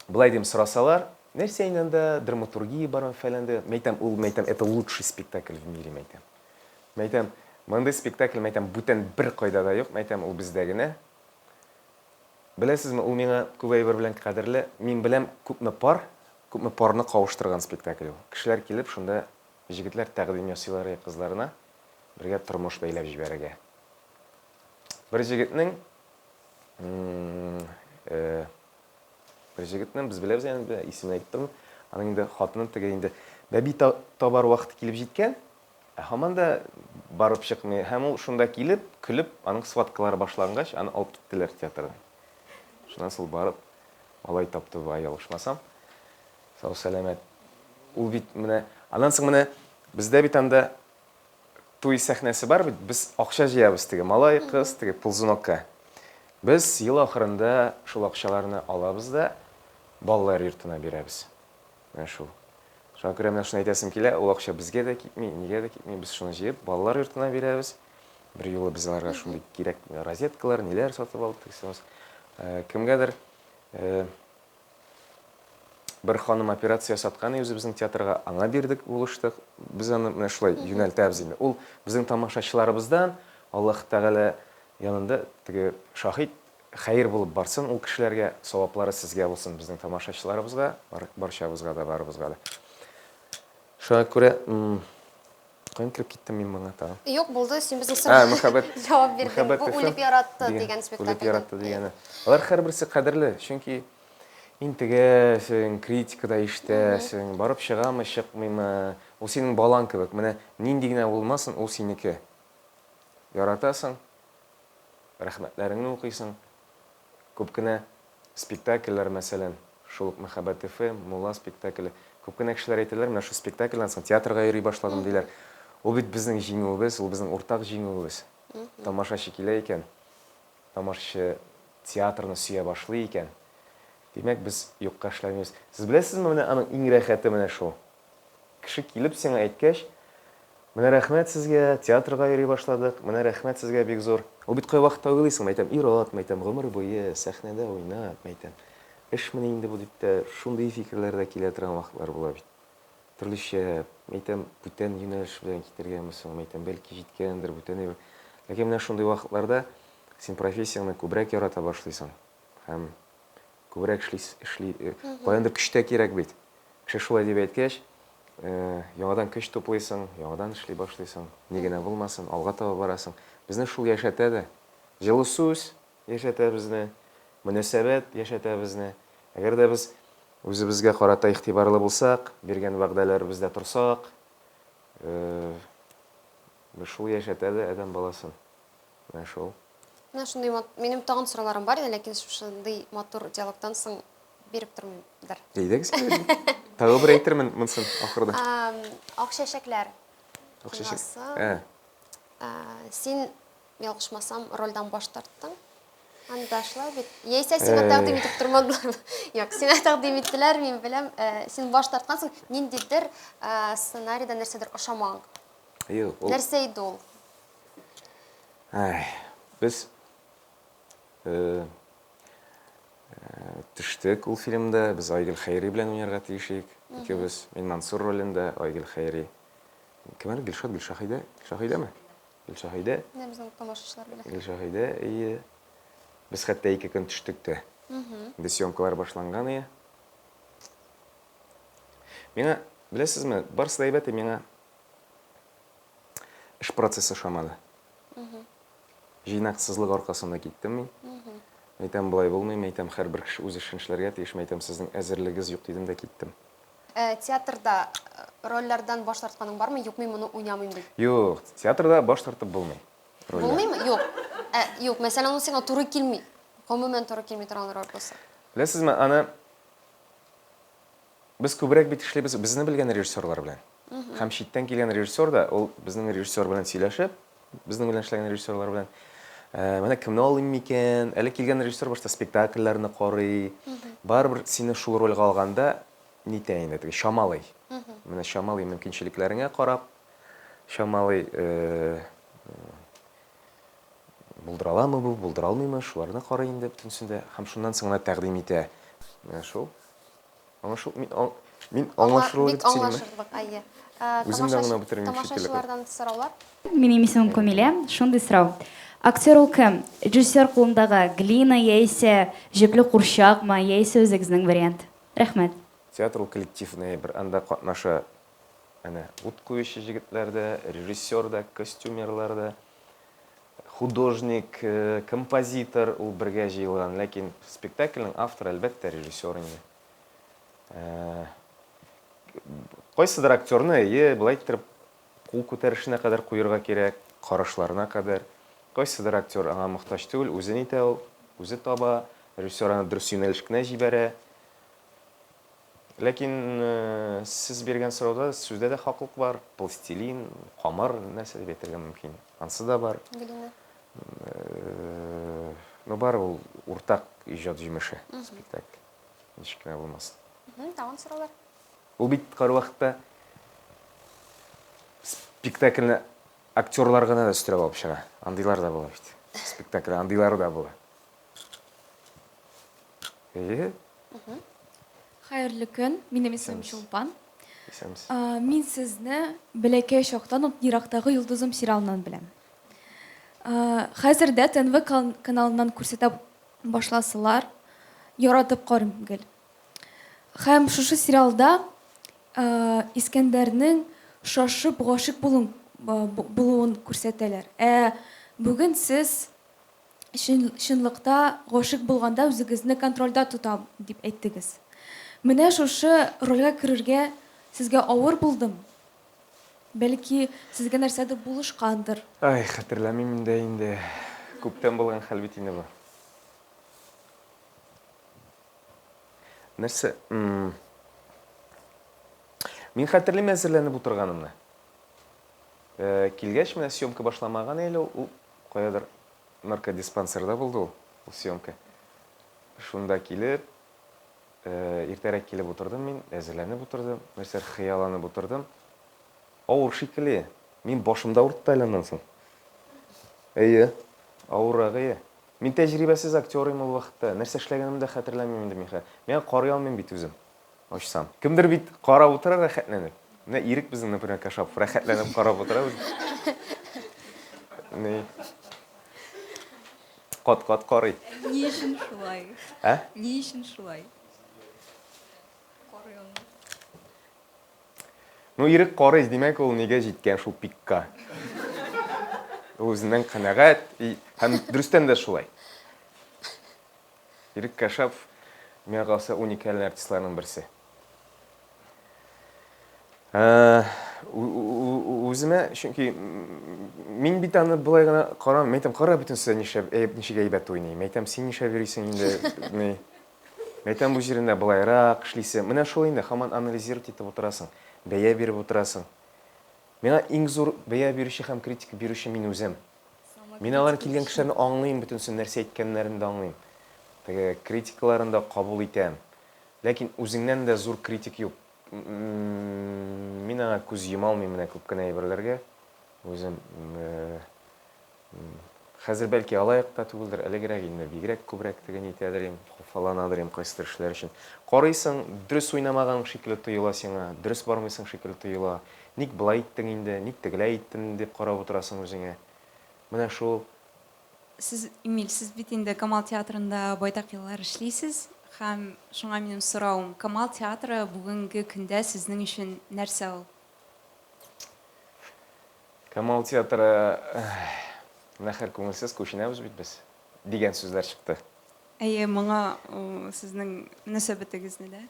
былай дим, сорасалар, нәрсә инде анда, драматургия бармы, фәлән дә, мәйтәм, ул, мәйтәм, это лучший спектакль в мире, мәйтәм. Мәйтәм, мондый спектакль, мәйтәм, бүтән бер кайда да юк, мәйтәм, ул бездә генә. Беләсезме, ул миңа күп әйбер белән кадерле. Мин беләм, күпме пар, күпме парны кавыштырган спектакль ул. Кешеләр килеп, шунда җегетләр тәкъдим ясыйлар кызларына бергә тормыш бәйләп җибәрергә. Бер җегетнең э, бер җегетнең, без беләбез инде, исемен әйтеп тормыйм, аның инде хатыны теге инде бәби табар вакыты килеп җиткән, Ә һаман да барып чыкмый. Һәм ул шунда килеп, көлеп, аның схваткалары башлангач, аны алып киттеләр театрдан. Шуннан соң барып, Малай тапты бугай, ялгышмасам. Сау-сәламәт. Ул бит менә, аннан соң менә бездә бит анда туй сәхнәсе бар бит, без акча җыябыз теге малай, кыз, теге ползунокка. Без ел ахырында шул акчаларны алабыз да балалар йортына бирәбез. Менә шул. Шуңа күрә менә шуны әйтәсем килә, ул акча безгә дә китми, нигә дә китми, без шуны җыеп балалар йортына бирәбез. Бер юлы без аларга шундый кирәк розеткалар, ниләр сатып алдык. Кемгәдер бер ханым операция ясаткан үзебезнең театрга, аңа бирдек, булыштык. Без аны менә шулай юнәлтәбез инде. Ул безнең тамашачыларыбыздан Аллаһ Тәгалә янында теге шаһит хәер булып барсын ул кешеләргә, саваплары сезгә булсын, безнең тамашачыларыбызга, барчабызга да, барыбызга да. Шуңа күрә каян кереп киттем мин моңа тагын? Юк, булды, син безнең сорауга мәхәббәт, җавап бирдең. Бу үлеп яратты дигән спектакль. Үлеп яратты дигәне. Алар һәрберсе кадерле, чөнки интегәсең, критика да ишетәсең, барып чыгамы, чыкмыймы, ул синең балаң кебек. Менә нинди генә булмасын, ул синеке. Яратасың, рәхмәтләреңне укыйсың. Күп кенә спектакльләр, мәсәлән, шул ук Мәхәббәт FM, Мулла спектакле. Күп кенә кешеләр әйтәләр, менә шул спектакльдән соң театрга йөри башладым, диләр. Ул бит безнең җиңүебез, ул безнең уртак җиңүебез. Тамашачы килә икән, тамашачы театрны сөя башлый икән, димәк, без юкка эшләмибез. Сез беләсезме, менә аның иң рәхәте менә шул. Кеше килеп сиңа әйткәч, Менә рәхмәт сезгә, театрга йөри башладык, менә рәхмәт сезгә бик зур. Ул бит кайвакытта уйлыйсың, мәйтәм, ир-ат, мәйтәм, гомер буе сәхнәдә уйнап, мәйтәм, эшмени инде бу дип тә шундый фикерләр дә килә торган вакытлар була бит. Төрлечә, мәйтәм, бүтән юнәлеш белән китәргәме соң, мәйтәм, бәлки җиткәндер, бүтән әйбер. Ләкин менә шундый вакытларда син профессияңне күбрәк ярата башлыйсың һәм күбрәк эшли, эшли, каяндыр көч тә кирәк бит. Кеше шулай дип әйткәч, яңадан көч туплыйсың, яңадан эшли башлыйсың, ни генә булмасын, алга таба барасың. Безне шул яшәтә дә. Җылы сүз яшәтә безне, мөнәсәбәт яшәтә безне. Әгәр дә без үзебезгә карата игътибарлы булсак, биргән вәгъдәләребездә торсак, шул яшәтә дә адәм баласын. Менә шул. Менә шундый минем тагын сорауларым бар иде, ләкин шушындый матур диалогтан соң биреп тормыймдыр. Әйдәгез, тагы бер әйтермен монысын ахырда. Ак чәчәкләр. Ак чәчәк. Ә. Син, ялгышмасам, рольдән баш тарттың. Анда шулай бит. Яисә сиңа тәкъдим итеп тормадылар. Юк, сиңа тәкъдим иттеләр, мин беләм. Син баш тарткансың, ниндидер сценарийда нәрсәдер ошамаган. Юк, ул. Нәрсә иде ул? Ай, без Төштек ул фильмда, без Айгөл Хәйри белән уйнарга тиеш идек, икебез. Мин Мансур ролендә, Айгөл Хәйри. Кем әле? Гөлшат, Гөлшаһидә? Гөлшаһидәме? Гөлшаһидә. Менә безнең тамашачылар белә. Гөлшаһидә, әйе. Без хәтта ике көн төштек тә. Инде съемкалар башланган иде. Миңа, беләсезме, барысы да әйбәт, миңа эш процессы ошамады. Җыйнаксызлык аркасында киттем мин. Мәйтәм, болай булмый, мәйтәм, һәрбер кеше үз эшен эшләргә тиеш, мәйтәм, сезнең әзерлегегез юк дидем дә киттем. Ә театрда рольләрдән баш тартканың бармы? Юк, мин моны уйнамыйм дип. Юк, театрда баш тартып булмый. Рольдән. Булмыймы? Юк. Ә, юк, мәсәлән, ул сиңа туры килми. Гомумән туры килми торган роль булса. Беләсезме, аны без күбрәк бит эшлибез безне белгән режиссерлар белән. Һәм читтән килгән режиссер да, ул безнең режиссер белән сөйләшеп, безнең белән эшләгән режиссерлар белән, менә кемне алыйм микән? Әле килгән режиссер башта спектакльләрне карый. Барыбер сине шул рольгә алганда нитә инде, теге чамалый. Менә чамалый мөмкинчелекләреңә карап, чамалый, булдыра аламы бу, булдыра алмыймы, шуларны карый инде бөтенесен дә. Һәм шуннан соң гына тәкъдим итә. Менә шул. Аңлашыл, мин, аң, мин аңлашырлык итеп сөйлим. Бик аңлашырлык, әйе. Үзем дә аңлап бетермим шикелле. Тамашачылардан сораулар. Минем исемем Камилә. Шундый сорау. Актер ул кем? Режиссер кулындагы глина яисә җепле курчакмы, яисә үзегезнең вариант? Рәхмәт. Театр ул коллективный әйбер, анда катнаша әнә ут куючы җегетләр дә, режиссер да, костюмерлар да, художник, композитор, ул бергә җыелган. Ләкин спектакльнең авторы, әлбәттә, режиссер инде. Кайсыдыр актерны, әйе, болай иттереп кул күтәрешенә кадәр куерга кирәк, карашларына кадәр. Кайсыдыр актер аңа мохтаҗ түгел, үзе нитә ул, үзе таба. Режиссер аны дөрес юнәлеш кенә җибәрә. Ләкин сез биргән сорауда сүздә дә хаклык бар. Пластилин, камыр, нәрсә дип әйтергә мөмкин. Ансы да бар. Глина. Ну, бар ул уртак иҗат җимеше спектакль. Ничек кенә булмасын. Тагын сораулар? Ул бит кайвакытта спектакльне актерлар гына да өстерәп алып чыга. Андыйлар да була бит. Спектакль андыйлары да була. Әйе. Хәерле көн, минем исемем Чулпан. Исәнмесез. Мин сезне бәләкәй чактан ук Ерактагы йолдызым сериалыннан беләм. Хәзер дә ТНВ каналыннан күрсәтә башласалар, яратып карыйм гел. Һәм шушы сериалда Искәндәрнең шашып гашыйк булуын күрсәтәләр. Ә бүген сез чынлыкта гашыйк булганда үзегезне контрольдә тотам дип әйттегез. Менә шушы рольгә керергә сезгә авыр булдымы? Бәлки, сезгә нәрсәдер булышкандыр? Ай, хәтерләмим дә инде. Күптән булган хәл бит инде бу. Нәрсә? Мин хәтерлим әзерләнеп утырганымны. Килгәч, менә съемка башламаган әле ул, каядыр наркодиспансерда булды ул, ул съемка. Шунда килеп, иртәрәк килеп утырдым мин, әзерләнеп утырдым, нәрсәдер хыялланып утырдым. Авыр шикелле. Мин башым да авыртты әле аннан соң. Әйе, авыррак, әйе. Мин тәҗрибәсез актер идем ул вакытта. Нәрсә эшләгәнемне дә хәтерләмим инде мин хәзер. Мин карый алмыйм бит үзем. Ачсам. Кемдер бит карап утыра рәхәтләнеп. Менә Ирек безнең, например, Кашапов рәхәтләнеп карап утыра. Ни? Кат-кат карый. Ни өчен шулай? Ә? Ни өчен шулай? Карый алмый. Ну, Ирек карый, димәк, ул нигә җиткән шул пикка. Ул үзеннән канәгать, һәм дөрестән дә шулай. Ирек Кашапов, миңа калса, уникаль артистларның берсе. Үземә, чөнки мин бит аны болай гына карам, мин әйтәм, кара бөтенесе нишләп, ничек әйбәт уйный. Мин әйтәм, син нишләп йөрисең инде, ни. Мин әйтәм, бу җирендә болайрак эшлисе. Менә шул инде, һаман анализировать итеп утырасың, бәя биреп утырасың. Миңа иң зур бәя бирүче һәм критика бирүче мин үзем. Мин алар килгән кешеләрне аңлыйм, бөтенесен нәрсә әйткәннәрен дә аңлыйм. Теге критикаларын да кабул итәм. Ләкин үзеңнән дә зур критик юк. Мин аңа күз йома алмыйм менә күп кенә әйберләргә. Үзем хәзер бәлки алай ук та түгелдер, элегрәк инде бигрәк күбрәк теге нитәдер идем, хафаланадыр идем кайсыдыр эшләр өчен. Карыйсың, дөрес уйнамаганың шикелле тоела сиңа, дөрес бармыйсың шикелле тоела. Ник болай иттең инде, ник тегеләй иттең дип карап утырасың үзеңә. Менә шул. Сез, Эмиль, сез бит инде Камал театрында байтак еллар эшлисез һәм шуңа минем соравым, Камал театры бүгенге көндә сезнең өчен нәрсә ул? Камал театры, менә хәер күңелсез, күченәбез бит без, дигән сүзләр чыкты. Әйе, моңа сезнең мөнәсәбәтегезне дә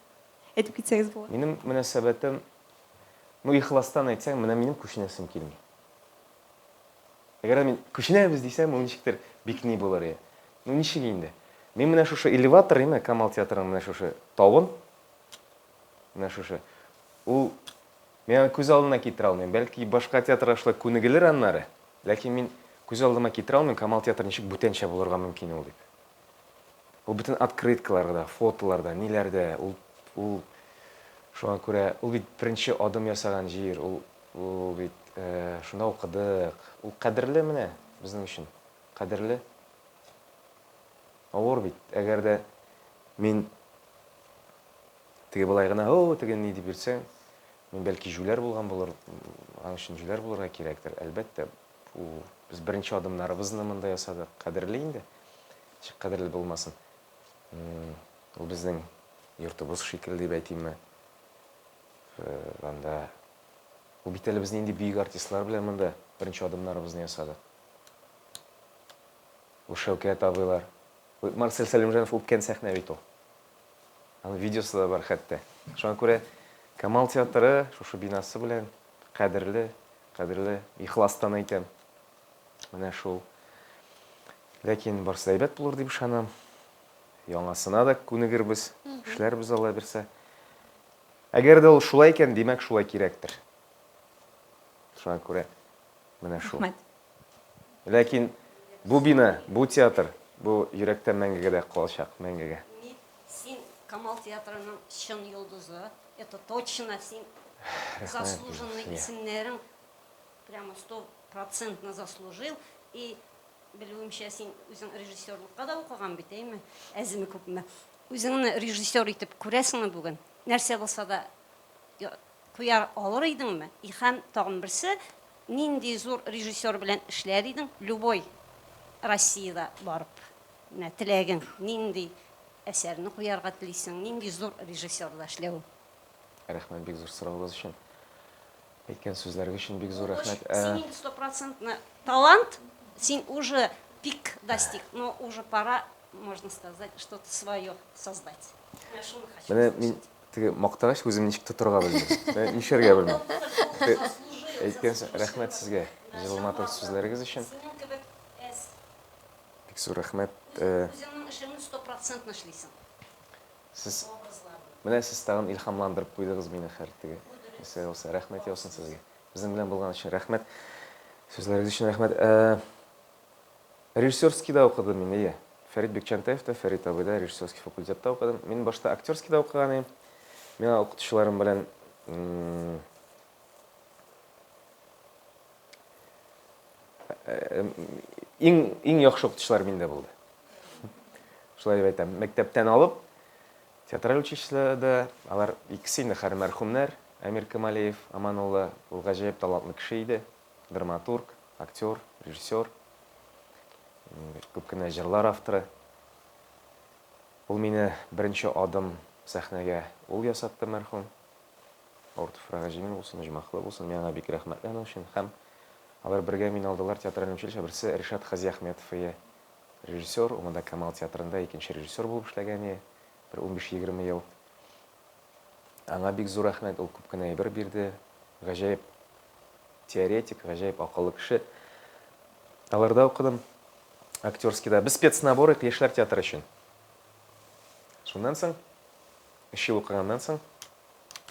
әйтеп китсәгез була. Минем мөнәсәбәтем, ну, ихластан әйтсәң, менә минем күченәсем килми. Әгәр дә мин күченәбез дисәм, ул ничектер бик ни булыр иде. Ну, ничек инде? Мин менә шушы элеватор, әйме, Камал театрының менә шушы тавын, менә шушы, ул мин аны күз алдына китерә алмыйм. Бәлки, башка театрга шулай күнегелер аннары, ләкин мин күз алдыма китерә алмыйм, Камал театры ничек бүтәнчә булырга мөмкин ул дип. Ул бөтен открыткаларда, фотоларда, ниләрдә, ул, ул шуңа күрә, ул бит беренче адым ясаган җир, ул, ул бит шунда укыдык. Ул кадерле менә безнең өчен, кадерле. Авыр бит, әгәр дә мин теге болай гына, о, теге ни дип йөрсәң, мин бәлки җүләр булган булыр, аның өчен җүләр булырга кирәктер, әлбәттә. Бу без беренче адымнарыбызны монда ясадык. Кадерле инде. Ничек кадерле булмасын. Ул безнең йортыбыз шикелле дип әйтимме. Анда ул бит әле без нинди бөек артистлар белән монда беренче адымнарыбызны ясадык. Ул Шәүкәт абыйлар. Марсель Сәлимҗанов үпкән сәхнә бит ул. Аның видеосы да бар хәтта. Шуңа күрә Камал театры шушы бинасы белән кадерле, кадерле, ихластан әйтәм. Менә шул. Ләкин барысы да әйбәт булыр дип ышанам. Яңасына да күнегербез, эшләрбез Алла бирсә. Әгәр дә ул шулай икән, димәк, шулай кирәктер. Шуңа күрә менә шул. Рәхмәт. Ләкин бу бина, бу театр, бу йөрәктә мәңгегә дә калачак, мәңгегә. Мин, син Камал театрының чын йолдызы, это точно, син заслуженный исемнәрең прямо стопроцентно заслужил, и белүемчә, син үзең режиссерлыкка да укыган бит, әйме? Әзме күпме. Үзеңне режиссер итеп күрәсеңме бүген? Нәрсә булса да куя алыр идеңме? И һәм тагын берсе, нинди зур режиссер белән эшләр идең, любой Россиядә барып, менә теләгең, нинди әсәрне куярга телисең, нинди зур режиссерда эшләвең? Рәхмәт бик зур соравыгыз өчен. Әйткән сүзләрегез өчен бик зур рәхмәт. Син инде стопроцентно талант, син уже пик достиг, но уже пора, можно сказать, что-то свое создать. Менә шуны хочу Менә мин теге мактагач үземне ничек тотарга белмим. Менә нишләргә белмим. Әйткән рәхмәт сезгә җылы матур сүзләрегез өчен. Синең кебек әз. Бик зур рәхмәт. Үзеңнең эшеңне стопроцентно эшлисең. Сез менә сез тагын илһамландырып куйдыгыз мине хәр теге. Нәрсә булса, рәхмәт яусын сезгә. Безнең белән булган өчен рәхмәт. Сүзләрегез өчен рәхмәт. Э, режиссерскийда укыдым мин, әйе. Фәрит Бикчәнтаев та, Фәрит абый да режиссерский факультетта укыдым. Мин башта актерскийда укыган идем. Миңа укытучыларым белән э, иң иң яхшы укытучылар миндә булды. Шулай дип әйтәм. Мәктәптән алып, театраль училищеда алар икесе инде хәзер мәрхүмнәр. Әмир Камалиев, Аман улы, ул гаҗәеп талантлы кеше иде. Драматург, актер, режиссер, күп кенә җырлар авторы. Ул мине беренче адым сәхнәгә ул ясатты мәрхүм. Авыр туфрагы җиңел булсын, оҗмахлы булсын. Мин аңа бик рәхмәтле аның өчен. Һәм алар бергә мине алдылар театраль училище. Берсе Ришат Хазиахметов ие. Режиссер, ул монда Камал театрында икенче режиссер булып эшләгән ие, бер унбиш-егерме ел. Аңа бик зур рәхмәт, ул күп кенә әйбер бирде. Гаҗәеп теоретик, гаҗәеп акыллы кеше. Аларда укыдым, актерскийда. Без спецнабор идек яшьләр театры өчен. Шуннан соң, өч ел укыганнан соң,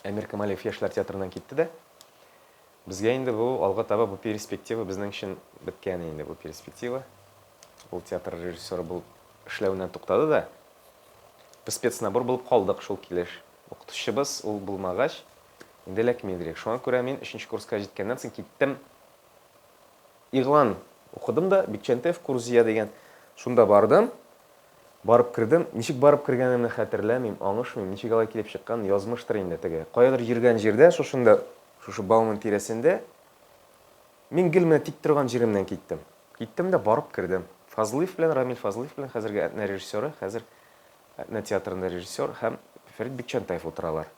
Әмир Камалиев яшьләр театрыннан китте дә, Безгә инде бу алга таба бу перспектива безнең өчен беткән инде бу перспектива. Ул театр режиссеры булып эшләвеннән туктады да, без спецнабор булып калдык шул килеш. Укытучыбыз ул булмагач, инде эләкми идек. Шуңа күрә мин өченче курска җиткәннән соң киттем. Игълан укыдым да, Бикчәнтәев Курзия дигән, шунда бардым. Барып кердем. Ничек барып кергәнемне хәтерләмим, аңышмыйм. Ничек алай килеп чыккан, язмыштыр инде теге. Каядыр йөргән җирдә, шушында, шушы Бауман тирәсендә мин гел менә тик торган җиремнән киттем. Киттем дә барып кердем. Фазлыев белән, Рамил Фазлыев белән, хәзерге Әтнә режиссеры, хәзер Әтнә театрында режиссер һәм Фәрит Бикчәнтаев утыралар.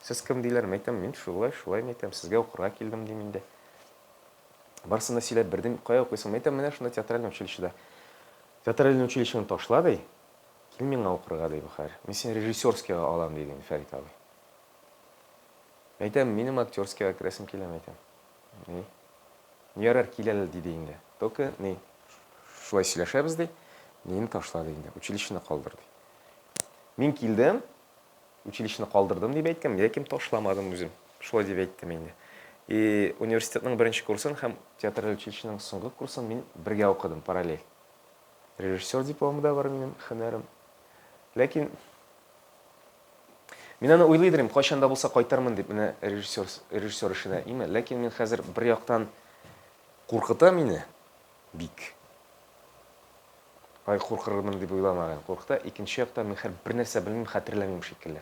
Сез кем диләр, мин әйтәм, мин шулай, шулай, мин әйтәм, сезгә укырга килдем, дим инде. Барысын да сөйләп бирдем. Кая укыйсың? Мин әйтәм, менә шунда театральный училищеда. Театральный училищены ташла, ди, кил миңа укырга, ди бу хәер. Мин сине режиссерскийга алам, диде инде Фәрит абый. Әйтәм, минем актерскийга керәсем килә, әйтәм. Ни? Ярар, кил әле, диде инде. Только ни, шулай сөйләшәбез, ди. Мине ташла, ди инде, училищены калдыр, ди. Мин килдем, училищены калдырдым дип әйткән, ләкин ташламадым үзем. Шулай дип әйттем инде. И университетның беренче курсын һәм театраль училищеның соңгы курсын мин бергә укыдым, параллель. Режиссер дипломы да бар минем, һөнәрем. Ләкин мин аны уйлый идем, кайчан да булса кайтырмын дип, менә режиссер, режиссер эшенә, име. Ләкин мин хәзер бер яктан куркыта мине бик. Ай, куркырмын дип уйламаган, куркыта. Икенче яктан мин хәзер бер нәрсә белмим, хәтерләмим шикелле.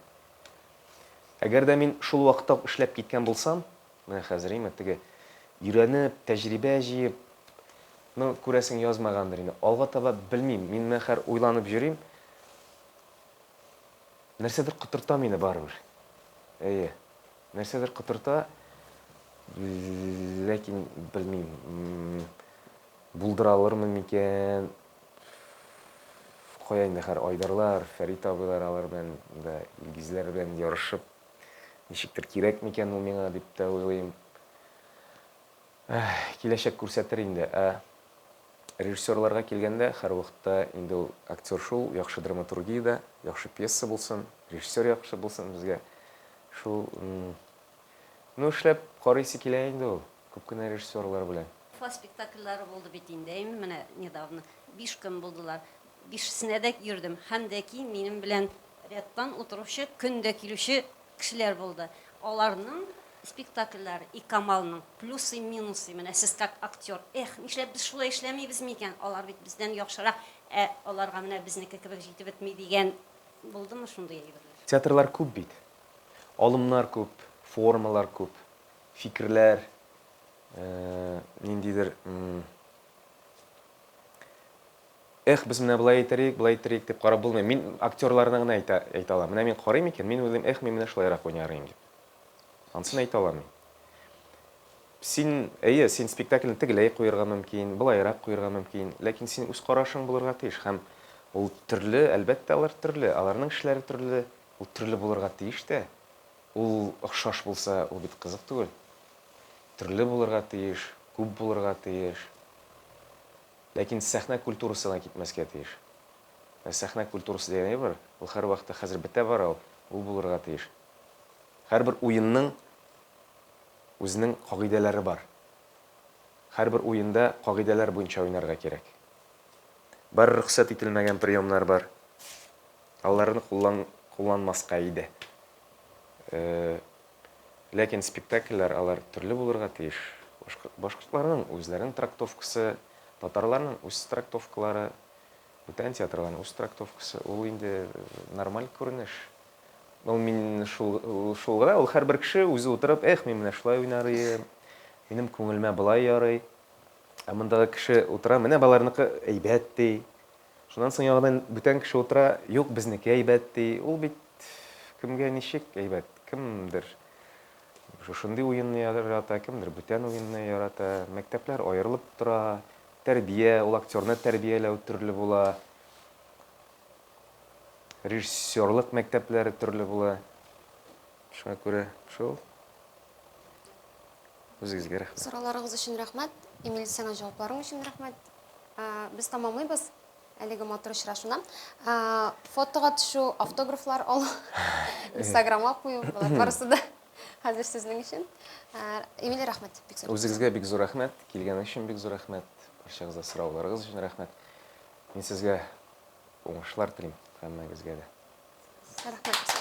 Әгәр дә мин шул вакытта ук эшләп киткән булсам, менә хәзер име, теге өйрәнеп, тәҗрибә җыеп, ну, күрәсең, язмагандыр инде. Алга таба белмим, мин менә хәзер уйланып йөрим. Нәрсәдер котырта мине барыбер. Әйе. Нәрсәдер котырта, ләкин белмим. Булдыра алырмын микән? Кая инде хәр Айдарлар, Фәрит абыйлар алар белән дә, Илгизләр белән ярышып, ничектер кирәк микән ул миңа дип тә уйлыйм. Киләчәк күрсәтер инде. Ә Режиссерларга килгәндә, һәрвакытта инде ул актер шул, яхшы драматургия дә, яхшы пьеса булсын, режиссер яхшы булсын безгә. Шул, ну, эшләп карыйсы килә инде ул, күп кенә режиссерлар белән. Уфа спектакльләре булды бит инде, әйме, менә недавно. Биш көн булдылар. Бишесенә дә йөрдем. Һәм дә ки минем белән рядтан утыручы, көн дә килүче кешеләр булды. Аларның спектакльләре и Камалның плюсы, минусы, менә сез как актер, эх, нишләп без шулай эшләмибез микән, алар бит бездән яхшырак, ә аларга менә безнеке кебек җитеп бетми дигән булдымы шундый әйберләр? Театрлар күп бит. Алымнар күп, формалар күп, фикерләр, ниндидер Эх, без менә болай әйтер идек, болай әйтер идек дип карап булмый. Мин актерларны гына әйтә, әйтә алам. Менә мин карыйм икән, мин уйлыйм, эх, мин менә шулайрак уйнар идем дип. Анысын әйтә алам мин. Син, әйе, син спектакльне тегеләй куерга мөмкин, болайрак куерга мөмкин, ләкин син үз карашың булырга тиеш һәм ул төрле, әлбәттә, алар төрле, аларның эшләре төрле, ул төрле булырга тиеш тә. Ул охшаш булса, ул бит кызык түгел. Төрле булырга тиеш, күп булырга тиеш. Ләкин сәхнә культурасы гына китмәскә тиеш. Ә сәхнә культурасы дигән әйбер, ул һәрвакытта хәзер бетә бара ул, ул булырга тиеш. Һәрбер уенның үзенең кагыйдәләре бар. Һәрбер уенда кагыйдәләр буенча уйнарга кирәк. Бар рөхсәт ителмәгән приемнар бар. Аларны куллан, кулланмаска иде. Ләкин спектакльләр алар төрле булырга тиеш. Башкортларның үзләренең трактовкасы, татарларның үз трактовкалары, бүтән театрларның үз трактовкасы. Ул инде нормаль күренеш. Ул мин шул, шул гына, ул һәрбер кеше үзе утырып, эх, мин менә шулай уйнар идем, минем күңелемә болай ярый. Ә мондагы кеше утыра, менә баларныкы әйбәт ди. Шуннан соң яңадан бүтән кеше утыра, юк, безнеке әйбәт ди. Ул бит кемгә ничек әйбәт, кемдер шушындый уенны ярата, кемдер бүтән уенны ярата. Мәктәпләр аерылып тора, тәрбия, ул актерны тәрбияләү төрле була. Режиссерлык мәктәпләре төрле була. Шуңа күрә шул. Үзегезгә рәхмәт. Сорауларыгыз өчен рәхмәт. Эмиль, сиңа җавапларың өчен рәхмәт. Без тәмамлыйбыз әлеге матур очрашуны. Фотога төшү, автографлар алу, Инстаграмга кую, болар барысы да хәзер сезнең өчен. Эмиль, рәхмәт. Бик зур. Үзегезгә бик зур рәхмәт. Килгән өчен бик зур рәхмәт. Барчагызга сорауларыгыз өчен рәхмәт. Мин сезгә уңышлар телим, һәммәгезгә дә. Рәхмәт.